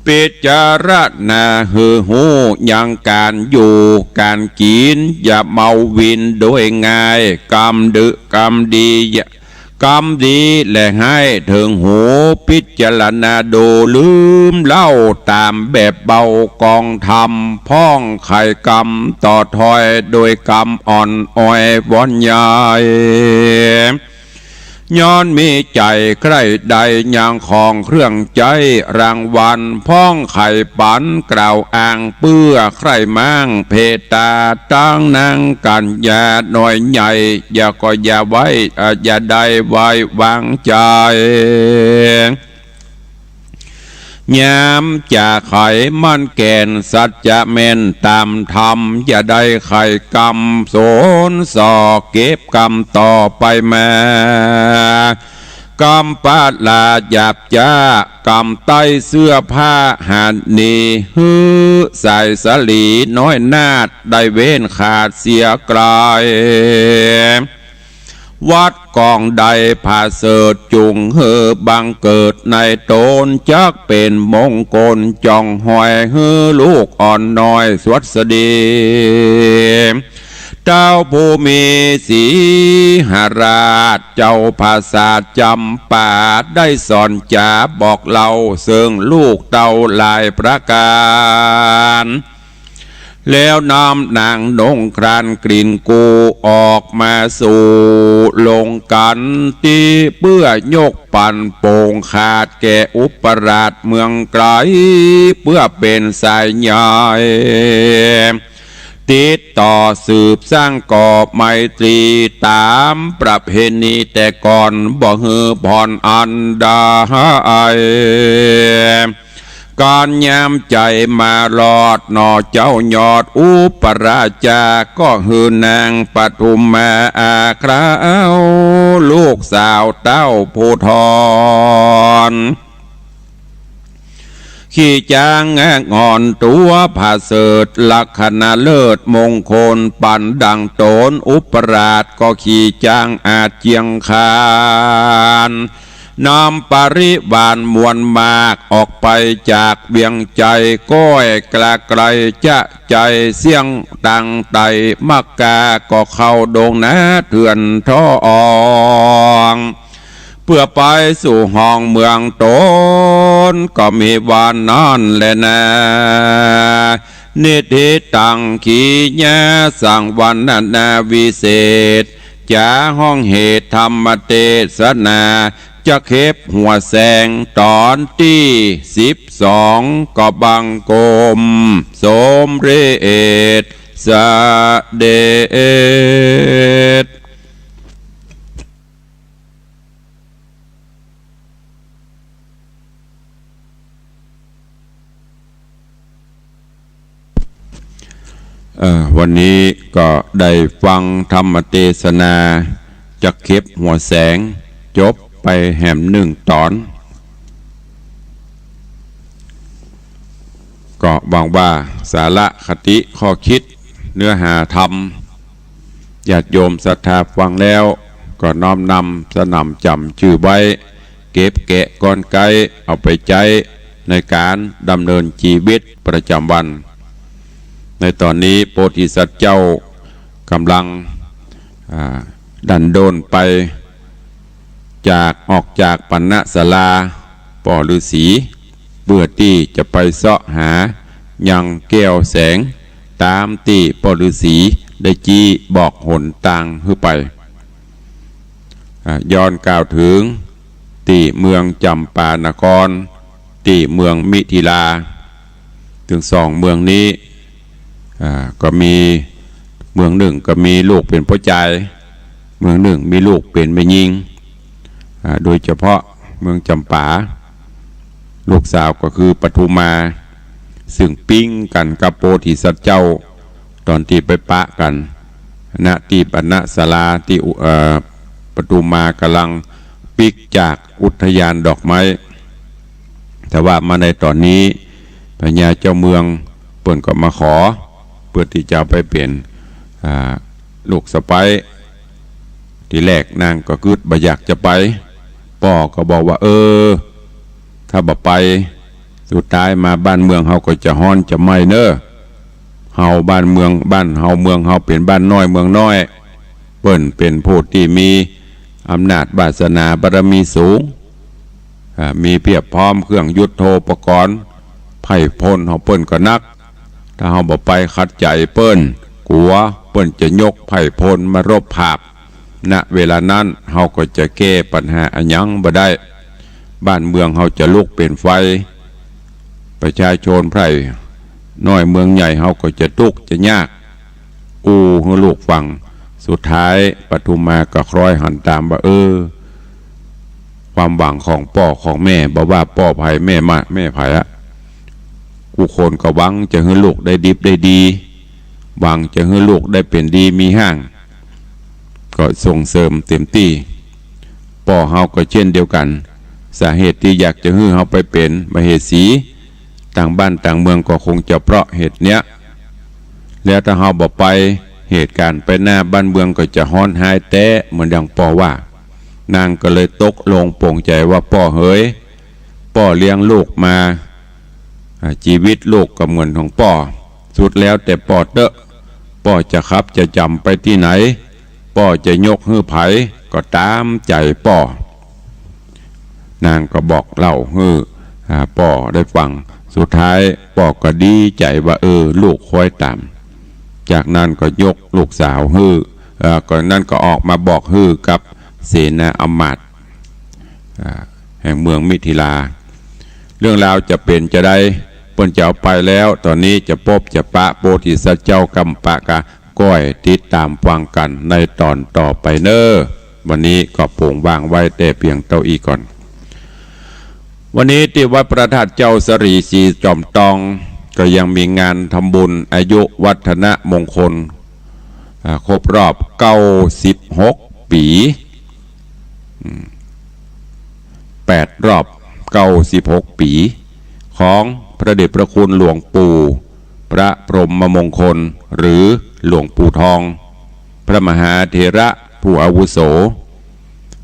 พิจารณาหื้อฮู้ยังก๋านอยู่ก๋านกิ๋น อย่าเมาวินโดยง่าย กำดื้อกำดี กำดีและฮ้ายเถิงหู พิจารณาดูลืมเล่าต๋ามแบบเบา กองธรรมพ่องไขกำต่อถ้อย โดยกำอ่อนอ้อยวอนใหญ่ ย้อนมีใจ๋ใคร่ได้ยังของเครื่องใจ๊ รางวัลพ้องใค่ปั๋น กล่าวอ้างเปื้อใคร่ม้าง เพตตาตังนางกัญญา น้อยใหญ่อย่าก็อย่าไว้ อ่า อย่าได้ไว้วางใจ๋ ยามจะไขมั่นแก่นสัจจะแม่นต๋ามธรรม อย่าได้ไขกรรมสนส่อเก็บกรรมต่อไปมา กรรมประหลาดหยาบจ๊า กรรมใต้เสื้อผ้าหัตถ์หนี หื้อสายสะหลีน้อยนาฏ ได้เว้นขาดเสียไกล วัดกองใดผาเสริฐจุ่งหื้อบังเกิดในต๋น จักเป๋นมงคลจ่องหอยหื้อลูกอ่อนน้อยสวัสดี เต้าผู้มีศรีหราชเจ้าผาสาทจำปา ได้สอนจ๋าบอกเล่าเซิ่งลูกเต้าหลายประก๋าน แล้วนำนางนงครานกลิ่นกูออกมาสู่ลงกันตี้ เปื้อยกปันโป่งขาดแก่อุปราชเมืองไกล เปื้อเป๋นสายใย ติดต่อสืบสร้างก่อไมตรีต๋ามประเพณีแต่ก่อน บ่หื้อผ่อนอันใด ก๋านยามใจ๋มารอดหน่อเจ้ายอดอุปราชา ก็หื้อนางปทุมมาอาคราว ลูกสาวเต้าผู้ทอน ขี่จ๊างงอกงอนตั๋วผาเสริฐ ลักขณะเลิศมงคลปันดั่งต๋น อุปราชก็ขี่จ๊างอาจเจียงคาน นำปริวารมวลมากออกไปจากเวียงไจ ก้อยกระไกลจะไจเสี้ยงตังไตมักกา ก็เข้าดงนาเถื่อนทอง เปื้อไปสู่ห้องเมืองต๋น ก็มีวันนั้นแลนา นิทธิตัง ขีณาสังวรรณนาวิเศษ จ๋าฮ้องเหตุธรรมเตสนา จะเข็บหัวแสงต๋อนตี้สิบสอง ก็บังคมสมเร็จเสด็จ เอ่อ วันนี้ก็ได้ฟังธรรมเตสนา จะเข็บหัวแสง จบไปแหมนึ่งต๋อน ก็หวังว่าสาระคติข้อคิดเนื้อหาธรรม ญาติโยมศรัทธาฟังแล้ว ก็น้อมนำสนำจ๋ำจื้อไว้ เก็บแกะก้อนไก๊เอาไปใจ๊ในก๋านดำเนินจีวิตประจ๋ำวัน ในต๋อนนี้โพธิสัตว์เจ้าก่ำลัง อ่า ดันโดนไป จาก ออกจากปณะศาลาป้อฤๅษี เปื้อตี้จะไปเซาะหายังแก้วแสง ต๋ามตี้ป้อฤๅษีได้จี๊บอกหนตางหื้อไป อ่า ย้อนกล่าวเถิงตี้เมืองจ๋ำปานคร ตี้เมืองมิถิลา ตึงสองเมืองนี้ อ่า ก็มีเมืองนึ่งก็มีลูกเป๋นป้อจาย เมืองนึ่งมีลูกเป๋นแม่ญิง อ่า โดยเฉพาะเมืองจ๋ำปา ลูกสาวก็คือปทุมมา ซึ่งปิ๊งกั๋นกับโพธิสัตว์เจ้า ต๋อนตี้ไปปะกั๋น ณ ตี้ปณะศาลาตี้ เอ่อ ปทุมมาก่ำลังปิ๊กจากอุทยานดอกไม้ แต่ว่ามาในต๋อนนี้ พญาเจ้าเมืองเปิ้นก็มาขอ เปื้อตี้จะเอาไปเป๋น อ่า ลูกสะใภ้ ทีแรกนางก็กึ๊ดบ่อยากจะไป ป้อก็บอกว่า เออ ถ้าบ่ไป สุดท้ายมาบ้านเมืองเฮาก็จะฮ้อนจะไหม้เน่อ เฮาบ้านเมือง บ้านเฮาเมืองเฮาเป๋นบ้านน้อยเมืองน้อย เปิ้นเป๋นผู้ตี้มีอำนาจวาสนาบารมีสูง อ่า มีเพียบพร้อมเครื่องยุทโธปกรณ์ ไพร่พลของเปิ้นก็นัก ถ้าเฮาบ่ไปขัดใจ๋เปิ้น กั๋วเปิ้นจะยกไพร่พลมารบผาบ ณ เวลานั้นเฮาก็จะแก้ปัญหาอะหยังบ่ได้ บ้านเมืองเฮาจะลุกเป๋นไฟ ประชาชนไพร่น้อยเมืองใหญ่เฮาก็จะตุ๊กจะยาก อู้หื้อลูกฟัง สุดท้ายปทุมมาก็คล้อยหันต๋ามว่า เออ ความหวังของป้อของแม่ บ่ว่าป้อใผแม่มา แม่ใผอะ กู้คนก็หวังจะหื้อลูกได้ดิบได้ดี หวังจะหื้อลูกได้เป๋นดีมีฮ้าง ก็ส่งเสริมเต๋มตี้ ป้อเฮาก็เจ้นเดียวกั๋น สาเหตุตี้อยากจะหื้อเฮาไปเป๋นมเหสี ต่างบ้านต่างเมืองก็คงจะเพราะเหตุเนี้ย แล้วถ้าเฮาบ่ไป เหตุก๋ารณ์ไปหน้าบ้านเมืองก็จะฮ้อนฮ้ายแต๊ เหมือนดังป้อว่า นางก็เลยตกลงปลงใจ๋ว่า ป้อเหย ป้อเลี้ยงลูกมา อ่า จีวิตลูกก็เหมือนของป้อ สุดแล้วแต่ป้อเต๊อะ ป้อจะขับจะจ๋ำไปตี้ไหน ป้อจะยกหื้อใผก็ต๋ามใจ๋ป้อ นางก็บอกเล่าหื้อ อ่า ป้อได้ฟัง สุดท้ายป้อก็ดีใจ๋ว่า เออ ลูกคล้อยต๋าม จากนั้นก็ยกลูกสาวหื้อ เอ่อ ก็นั้นก็ออกมาบอกหื้อกับเสนาอำมาตย์ อ่า แห่งเมืองมิถิลา เรื่องราวจะเป๋นจาใด เปิ้นจะเอาไปแล้ว ต๋อนนี้จะปบจะปะโพธิสัตว์เจ้าก้ำปะกา ก้อยติดต๋ามฟังกั๋นในต๋อนต่อไปเน่อ วันนี้ก็โป๋งวางไว้แต่เปียงเต้าอี้ก่อน วันนี้ตี้วัดพระธาตุเจ้าสะหลีสีจอมตอง ก็ยังมีงานทำบุญอายุวัฒนมงคล อ่า ครบรอบเก้าสิบหกปี๋ อืม แปดรอบ เก้าสิบหกปี๋ ของพระเดชพระคุณหลวงปู่พระพรหมมงคล หรือหลวงปู่ทอง พระมหาเถระผู้อาวุโส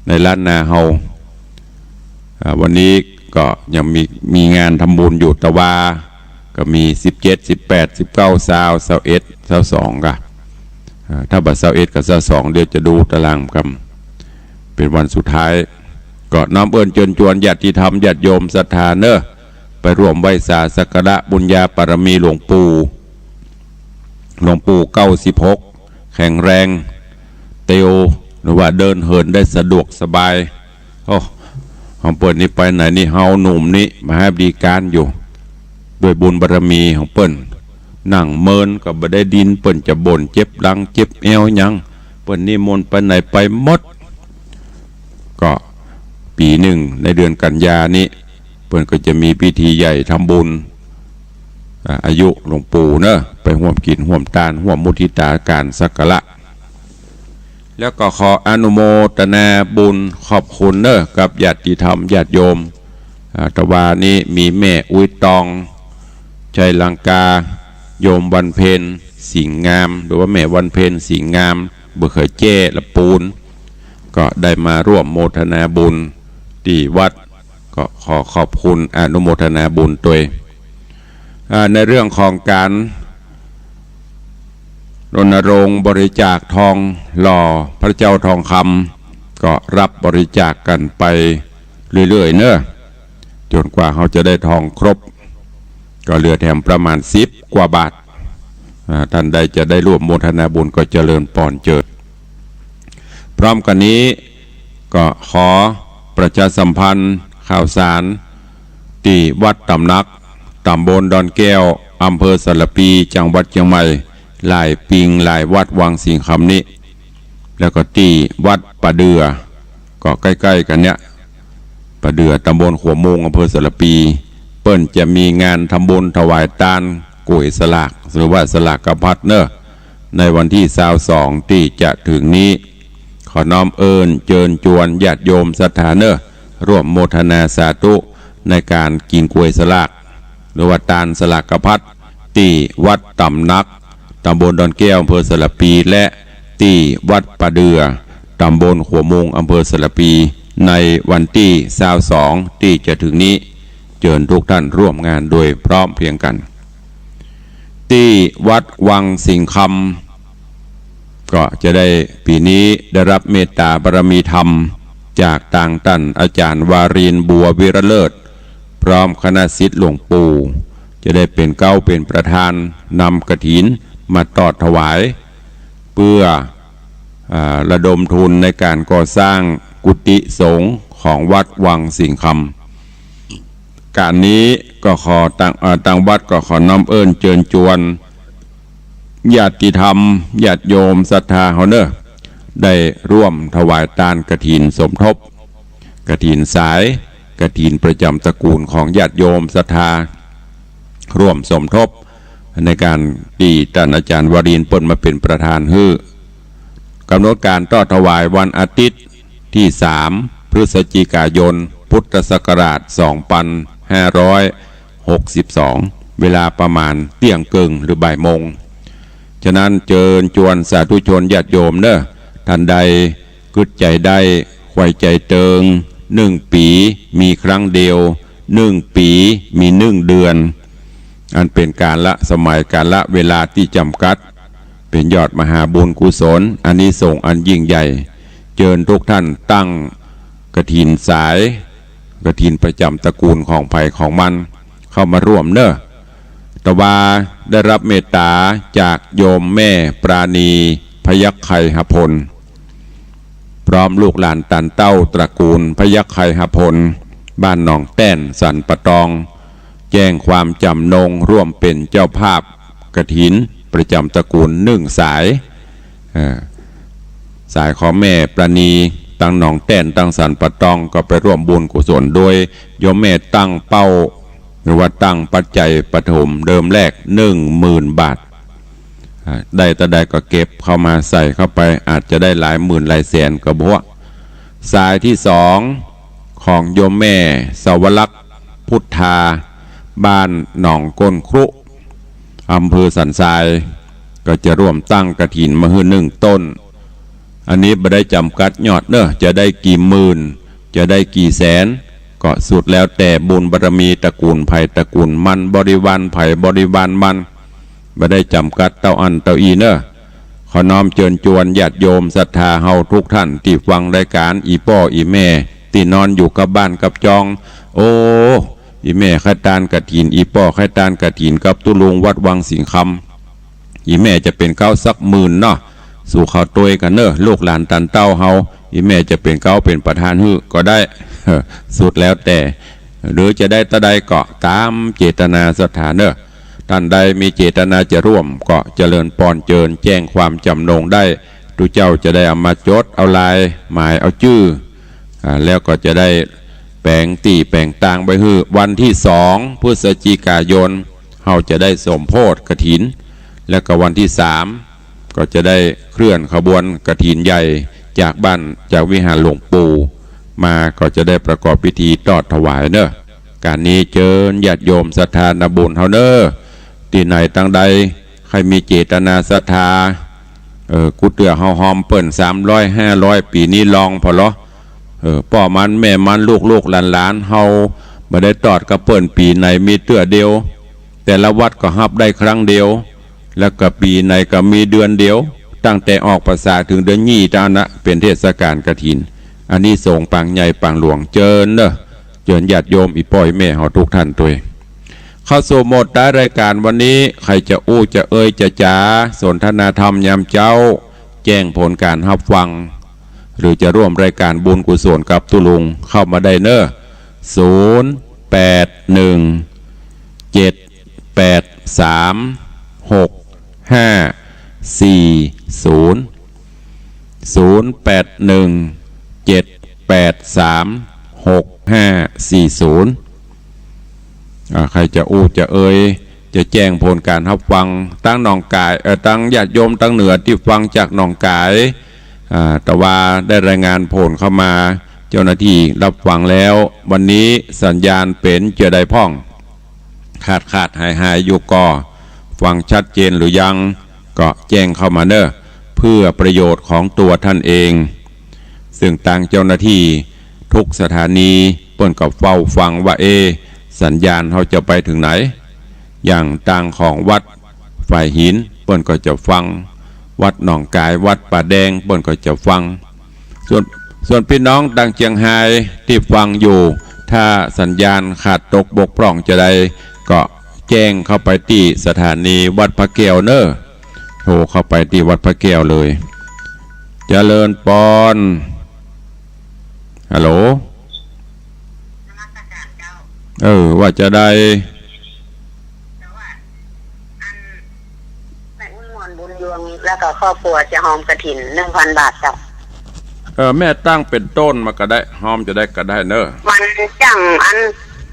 ในล้านนาเฮา อ่า วันนี้ก็ยังมี มีงานทำบุญอยู่ ตะวา ก็มีสิบเจ็ด สิบแปด สิบเก้า ซาว ซาวเอ็ด ซาวสอง ก่ะ อ่า ถ้าบ่ซาวเอ็ดกับซาวสอง เดี๋ยวจะดูตารางกำ เป๋นวันสุดท้าย ก็น้อมเอิ้นเจิญจวนญาติธรรมญาติโยมศรัทธาเน่อ ไปร่วมไหว้สาสักการะบุญญาบารมีหลวงปู่ หลวงปู่เก้าสิบหก แข็งแรง เตียว หรือว่าเดินเหินได้สะดวกสบาย โอ้ ของเปิ้นนี่ไปไหนนี่ เฮาหนุ่มนี่มาให้บริการอยู่ ด้วยบุญบารมีของเปิ้น นั่งเมินก็บ่ได้ดิน เปิ้นจะบ่นเจ็บหลังเจ็บแอวหยัง เปิ้นนิมนต์ไปไหนไปหมด ก็ปี๋นึ่งในเดือนกันยานี้ เปิ้นก็จะมีพิธีใหญ่ทำบุญ อ่า อายุหลวงปู่เน่อ ไปฮ่วมกิ๋นฮ่วมตาน ฮ่วมมุทิตาการสักการะ แล้วก็ขออนุโมทนาบุญขอบคุณเน่อ กับญาติธรรมญาติโยม อ่า ตะวานี้มีแม่อุ๊ยตอง ชัยลังกา โยมวันเพ็ญ สิงห์งาม หรือว่าแม่วันเพ็ญ สิงห์งาม บ่เขยแจ้ ละปูน ก็ได้มาร่วมโมทนาบุญตี้วัด ก็ขอขอบคุณอนุโมทนาบุญตวย อ่า ในเรื่องของการรณรงค์บริจาคทองหล่อพระเจ้าทองคำ ก็รับบริจาคกั๋นไปเรื่อยๆ เน่อ จ๋นกว่าเฮาจะได้ทองครบ ก็เหลือแถมประมาณสิบกว่าบาท อ่า ต้านใดจะได้ร่วมโมทนาบุญก็เจริญปอนเจิญ พร้อมกั๋นนี้ก็ขอประชาสัมพันธ์ข่าวสาร ตี้วัดต๋ำหนัก ต๋ำบลดอนแก้ว อำเภอสารภี จังหวัดเจียงใหม่ หลายปิงหลายวัดวังสิงห์คำนี้ แล้วก็ตี้วัดป่าเดื่อ ก็ใก้ๆ กั๋นเนี้ย ป่าเดื่อ ต๋ำบลขัวมุง อำเภอสารภี เปิ้นจะมีงานทำบุญถวายตานก๋วยสลาก หรือว่าสลากพัดเน่อ ในวันตี้ซาวสองตี้จะเถิงนี้ ขอน้อมเอิ้นเจิญจวนญาติโยมศรัทธาเน่อ ร่วมโมทนาสาธุในก๋านกิ๋นก๋วยสลาก หรือว่าตานสลากพัด ตี้วัดต๋ำหนัก ต๋ำบลดอนแก้ว อำเภอสารภี และตี้วัดป่าเดื่อ ต๋ำบลขัวมุง อำเภอสารภี ในวันตี้ซาวสองตี้จะเถิงนี้ เจิญทุกท่านร่วมงานโดยพร้อมเพรียงกั๋น ตี้วัดวังสิงห์คำ ก็จะได้ ปี๋นี้ได้ฮับเมตต๋าบารมีธรรม จากตางต้านอาจ๋ารย์วารินทร์ บัววิระเลิศ พร้อมคณะศิษย์หลวงปู่ จะได้เป๋นเก๊าเป๋นประธานนำกฐินมาตอดถวาย เปื้อ อ่า ระดมทุนในก๋านก่อสร้างกุฏิสงฆ์ของวัดวังสิงห์คำ ก๋านนี้ก็ขอตาง เอ่อ ตางวัดก็ขอน้อมเอิ้นเจิญจวน ญาติธรรม ญาติโยมศรัทธาเฮาเน่อ ได้ร่วมถวายตานกฐินสมทบ กฐินสาย กฐินประจำตระกูลของญาติโยมศรัทธา ร่วมสมทบในก๋านตี้ต้านอาจ๋ารย์วรินทร์เปิ้นมาเป๋นประธานหื้อ ก๋ำหนดก๋านทอดถวายวันอาทิตย์ตี้สาม พฤศจิกายน พุทธศักราชสองปันห้าร้อยหกสิบสอง เวลาประมาณเตี้ยงเกิ่งหรือบ่ายโมง ฉะนั้นเจิญจวนสาธุชนญาติโยมเน่อ ต้านใดกึ๊ดใจ๋ได้ ใฝ่ใจ๋เติง นึ่งปี๋มีครั้งเดียว นึ่งปี๋มีนึ่งเดือน อันเป๋นกาละสมัยกาละเวลาตี้จ๋ำกัด เป๋นยอดมหาบุญกุศล อานิสงส์อันยิ่งใหญ่ เจิญทุกท่านตั้งกฐินสาย กฐินประจ๋ำตระกูลของใผของมันเข้ามาร่วมเน่อ แต่ว่าได้รับเมตต๋าจากโยมแม่ปราณี พยัคฆ์ไคหพล พร้อมลูกหลานต้านเต๊าตระกูลพยัคฆ์ไคหพล บ้านหนองแต้น สันป่าตอง แจ้งความจ๋ำนงร่วมเป๋นเจ้าภาพกฐินประจ๋ำตระกูลนึ่งสาย เอ่อ สายของแม่ปราณี ตังหนองแต้น ตังสันป่าตอง ก็ไปร่วมบุญกุศลโดยโยมแม่ตั้งเป้า หรือว่าตั้งปัจจัยปฐมเดิมแรก นึ่งหมื่นบาท อ่า ได้เต้าใดก็เก็บเข้ามาใส่เข้าไป อาจจะได้หลายหมื่นหลายแสนก็บ่ฮู้ สายตี้สองของโยมแม่สวรักษ์พุทธา บ้านหนองก้นครุ อำเภอสันทราย ก็จะร่วมตั้งกฐินมาหื้อนึ่งต้น อันนี้บ่ได้จ๋ำกัดยอดเน่อ จะได้กี่หมื่น จะได้กี่แสน ก็สุดแล้วแต่บุญบารมีตระกูลใผตระกูลมัน บริวารใผบริวารมัน บ่ได้จ๋ำกัดเต้าอั้นเต้าอี้เน่อ ขอน้อมเจิญจวนญาติโยมศรัทธาเฮาทุกท่านตี้ฟังรายก๋าน อี่ป้ออี่แม่ตี้นอนอยู่กับบ้านกับจอง โอ้ อี่แม่ใค่ตานกฐิน อี่ป้อใค่ตานกฐินกับตุ๊ลุงวัดวังสิงห์คำ อี่แม่จะเป๋นเก๊าสักหมื่นเนาะ สู่เขาตวยกั๋นเน่อ ลูกหลานต้านเต๊าเฮา อี่แม่จะเป๋นเก๊าเป๋นประธานหื้อก็ได้ สุดแล้วแต่ หรือจะได้เต้าใดก็ต๋ามเจตนาศรัทธาเน่อ ต้านใดมีเจตนาจะร่วมก็เจริญปอนเจิญแจ้งความจ๋ำนงได้ ตุ๊เจ้าจะได้เอามาจดเอาลายหมายเอาจื้อ อ่า แล้วก็จะได้แป๋งตี้แป๋งตางไว้หื้อ วันตี้สองพฤศจิกายน เฮาจะได้สมโภชกฐิน แล้วก็วันตี้สามก็จะได้เคลื่อนขบวนกฐินใหญ่จากบ้าน จากวิหารหลวงปู่มา ก็จะได้ประกอบพิธีทอดถวายเน่อ ก๋านนี้เจิญญาติโยมศรัทธานาบุญเฮาเน่อ ตี้ไหนตังใด ใผมีเจตนาศรัทธา เออ กู้เตื้อเฮาฮอมเปิ้นสามร้อยห้าร้อย ปี๋นี้ลองผ่อลอ เออ ป้อมันแม่มันลูกๆหลานๆ เฮาบ่ได้ทอดกับเปิ้นปี๋ไหนมีเตื้อเดียว แต่ละวัดก็ฮับได้ครั้งเดียว แล้วก็ปี๋ไหนก็มีเดือนเดียว ตั้งแต่ออกพรรษาเถิงเดือนยี่ เต้าอั้นนะ เป๋นเทศกาลกฐิน อานิสงส์ปางใหญ่ปางหลวง เจิญเน่อ เจิญญาติโยมอี่ป้ออี่แม่เฮาทุกท่านตวย เข้าสู่โหมดท้ายรายก๋านวันนี้ ใผจะอู้จะเอยจะจ๋า สนทนาธรรมยามเจ๊า แจ้งผลก๋านฮับฟัง หรือจะร่วมรายก๋านบุญกุศลกับตุ๊ลุงเข้ามาได้เน่อ ศูนย์แปดหนึ่ง เจ็ดแปดสาม หกห้าสี่ศูนย์ ศูนย์แปดหนึ่ง เจ็ดแปดสาม หกห้าสี่ศูนย์ อ่า ใผจะอู้จะเอย จะแจ้งผลก๋านฮับฟัง ตังหนองก๋าย เอ่อ ตังญาติโยมตังเหนือตี้ฟังจากหนองก๋าย อ่า แต่ว่าได้รายงานผลเข้ามา เจ้าหน้าตี้ฮับฟังแล้ว วันนี้สัญญาณเป๋นเจื้อใดพ่อง ขาดขาดหายหายอยู่ก่อ ฟังชัดเจนหรือยัง ก็แจ้งเข้ามาเน่อ เพื่อประโยชน์ของตัวท่านเอง ซึ่งตางเจ้าหน้าตี้ทุกสถานีเปิ้นก็เฝ้าฟังว่า เอ๊ะ สัญญาณเฮาจะไปเถิงไหน อย่างตางของวัดฝายหินเปิ้นก็จะฟัง วัดหนองก๋าย วัดป่าแดงเปิ้นก็จะฟัง ส่วน ส่วนปี้น้องตางเจียงฮายตี้ฟังอยู่ ถ้าสัญญาณขาดตกบกพร่องจาใด ก็แจ้งเข้าไปตี้สถานีวัดพระแก้วเน่อ โทรเข้าไปตี้วัดพระแก้วเลย เจริญปอน ฮัลโหล เออ ว่าจะได้ แม่อุ๊ยหม่อน บุญยวง แล้วก็ครอบครัวจะฮอมกฐิน หนึ่งพัน บาทเจ้า เออ แม่ตั้งเป๋นต้นมาก็ได้ ฮอมจะได้ก็ได้เนอะ วันจันทร์อัน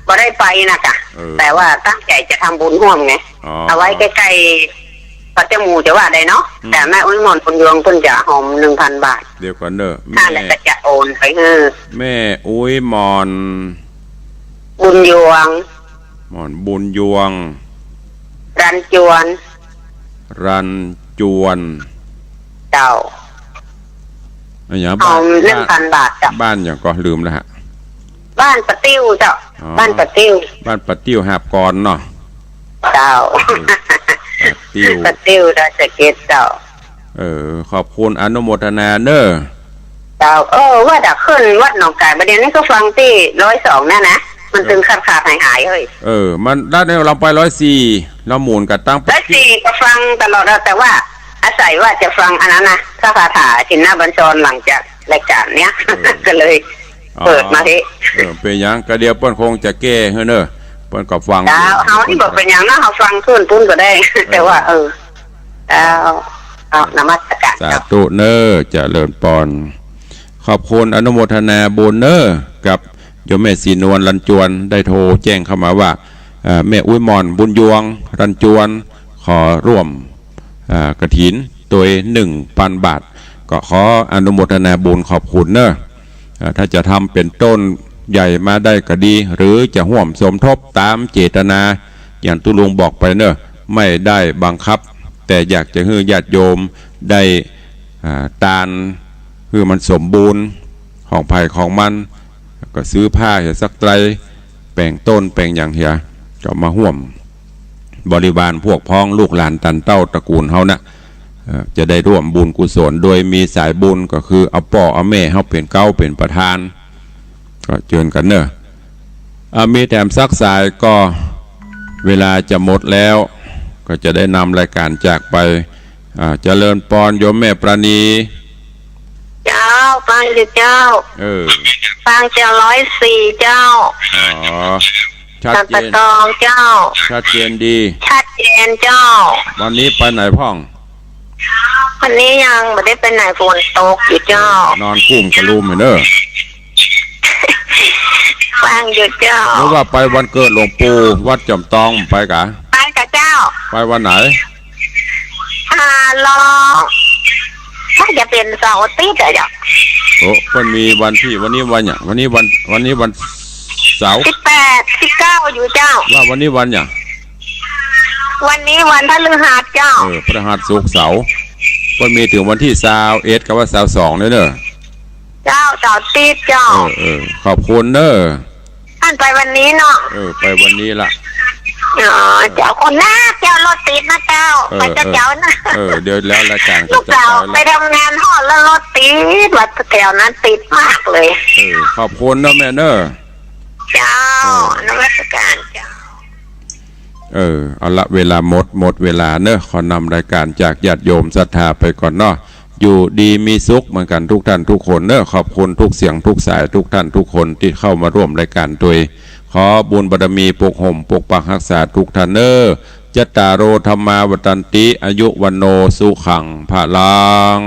บ่ได้ไปนะกะ เออ แต่ว่าตั้งใจ๋จะทำบุญฮ่วมไง อ๋อ เอาไว้ใก้ๆ ปัดเตี้ยหมู่จะว่าได้เนาะ อืม แต่แม่อุ๊ยหม่อน บุญยวง เปิ้นจะฮอม หนึ่งพัน บาท เดี๋ยวก่อนเนอะ แม่ แล้วก็จะโอนไปหื้อ แม่อุ๊ยหม่อน บุญยวง หม่อน บุญยวง รันจวน รันจวน เจ้า อะหยัง ฮอม บ้าน หนึ่งพัน บาทเจ้า บ้านหยังก็ลืมแล้วฮะ บ้านป้าติ้วเจ้า อ๋อ บ้านป้าติ้ว บ้านป้าติ้วหาบก่อนเนาะ เจ้า เออ ป้าติ้ว ป้าติ้วดอยสะเก็ดเจ้า เออ ขอบคุณอนุโมทนาเนอะ เจ้า เออ ว่าจะขึ้นวัดหนองก๋าย บ่าเดี่ยวนี้ก็ฟังตี้ร้อยสองนั่นนะ มันตึงขาดๆ หายๆ เฮ้ย เออ มันได้เนี่ย ลำไปร้อยสี่ ลำหมุนกับตั้ง ร้อยสี่ ก็ฟังตลอดแล้ว แต่ว่าอาศัยว่าจะฟังอันนั้นนะ พระคาถาชินบัญชรหลังจากรายการเนี้ย เออ ก็เลย อ๋อ เปิดมาเฮ้ย เออ เป๋นหยัง ก็เดี๋ยวเปิ้นคงจะแก้หื้อเนอะ เปิ้นก็ฟัง เจ้า อยู่ เฮานี่บ่เป๋นหยังนะ เฮาฟังขึ้นปุ้นก็ได้ เออ แต่ว่า เออ เจ้า เอานมัสการ สาธุเนอะ เจริญปอน ขอบคุณอนุโมทนาบุญเนอะ กับโยมแม่ศรีนวล รันจวน ได้โทรแจ้งเข้ามาว่า เอ่อ แม่อุ๊ยหม่อน บุญยวง รันจวน ขอร่วม อ่า กฐินโตย หนึ่งพัน บาท ก็ขออนุโมทนาบุญขอบคุณเนอะ อ่า ถ้าจะทำเป๋นต้นใหญ่มาได้ก็ดี หรือจะฮ่วมสมทบต๋ามเจตนา อย่างตุ๊ลุงบอกไปเนอะ ไม่ได้บังคับ แต่อยากจะหื้อญาติโยมได้ อ่า ตาน หื้อมันสมบูรณ์ ของใผของมัน ก็ซื้อผ้าเหียสักไตร แป๋งต้นแป๋งหยังเหีย ก็มาฮ่วม บริวารพวกพ้องลูกหลานตันเต้าตระกูลเฮานะ เอ่อ จะได้ร่วมบุญกุศล โดยมีสายบุญก็คือเอาป้อเอาแม่เฮาเป๋นเก๊าเป๋นประธาน ก็เจิญกั๋นเนอะ อ่า มีแถมสักสายก็เวลาจะหมดแล้ว ก็จะได้นำรายการจากไป อ่า เจริญปอนโยมแม่ปราณี เจ้า ฟังอยู่เจ้า เออ ฟังเจ้า ร้อยสี่ เจ้า อ๋อ ชัดเจน ตะตองเจ้า ชัดเจนดี ชัดเจนเจ้า วันนี้ไปไหนพ่อง วันนี้ยังบ่ได้ไปไหน ฝนตกอยู่เจ้า นอนกุ้มกะลุมอยู่เนอะ ฟังอยู่เจ้า หรือว่าไปวันเกิดหลวงปู่วัดจอมตองไปกะ ไปกะเจ้า ไปวันไหน อ่า รอ น่าจะเป๋นเสาร์อาทิตย์อะเจ้า โอ้ เปิ้นมีวันตี้ วันนี้วันหยัง วันนี้วัน วันนี้วันเสาร์ สิบแปด สิบเก้า อยู่เจ้า ว่าวันนี้วันหยัง วันนี้วันพฤหัสเจ้า เออ พฤหัส ศุกร์ เสาร์ เปิ้นมีเถิงวันตี้ซาวเอ็ดกับว่าซาวสองเด้อเนอะ เจ้า เสาร์อาทิตย์เจ้า เออ เออ ขอบคุณเนอะ อันไปวันนี้เนาะ เออ ไปวันนี้ละ อ๋อ เจ้า คนหน้าเจ้า รถติดนะเจ้า เออ ไปกับเจ้านะ เออ เดี๋ยวแล้วรายการก็จะไปละ ลูกสาวไปทำงานฮอดแล้วรถติด ว่าแถวนั้นติดมากเลย เออ ขอบคุณเนอะแม่เนอะ เจ้า เออ นมัสการเจ้า เออ เอาละ เวลาหมด หมดเวลาเนอะ ขอนำรายการจากญาติโยมศรัทธาไปก่อนเนาะ อยู่ดีมีสุขเหมือนกันทุกท่านทุกคนเนอะ ขอบคุณทุกเสียงทุกสายทุกท่านทุกคนตี้เข้ามาร่วมรายการตวย ขอบุญบารมีปกห่มปกปักฮักษาทุกท่านเนอะ จัตตาโร ธัมมา วัฑฒันติ อายุ วัณโณ สุขัง พลัง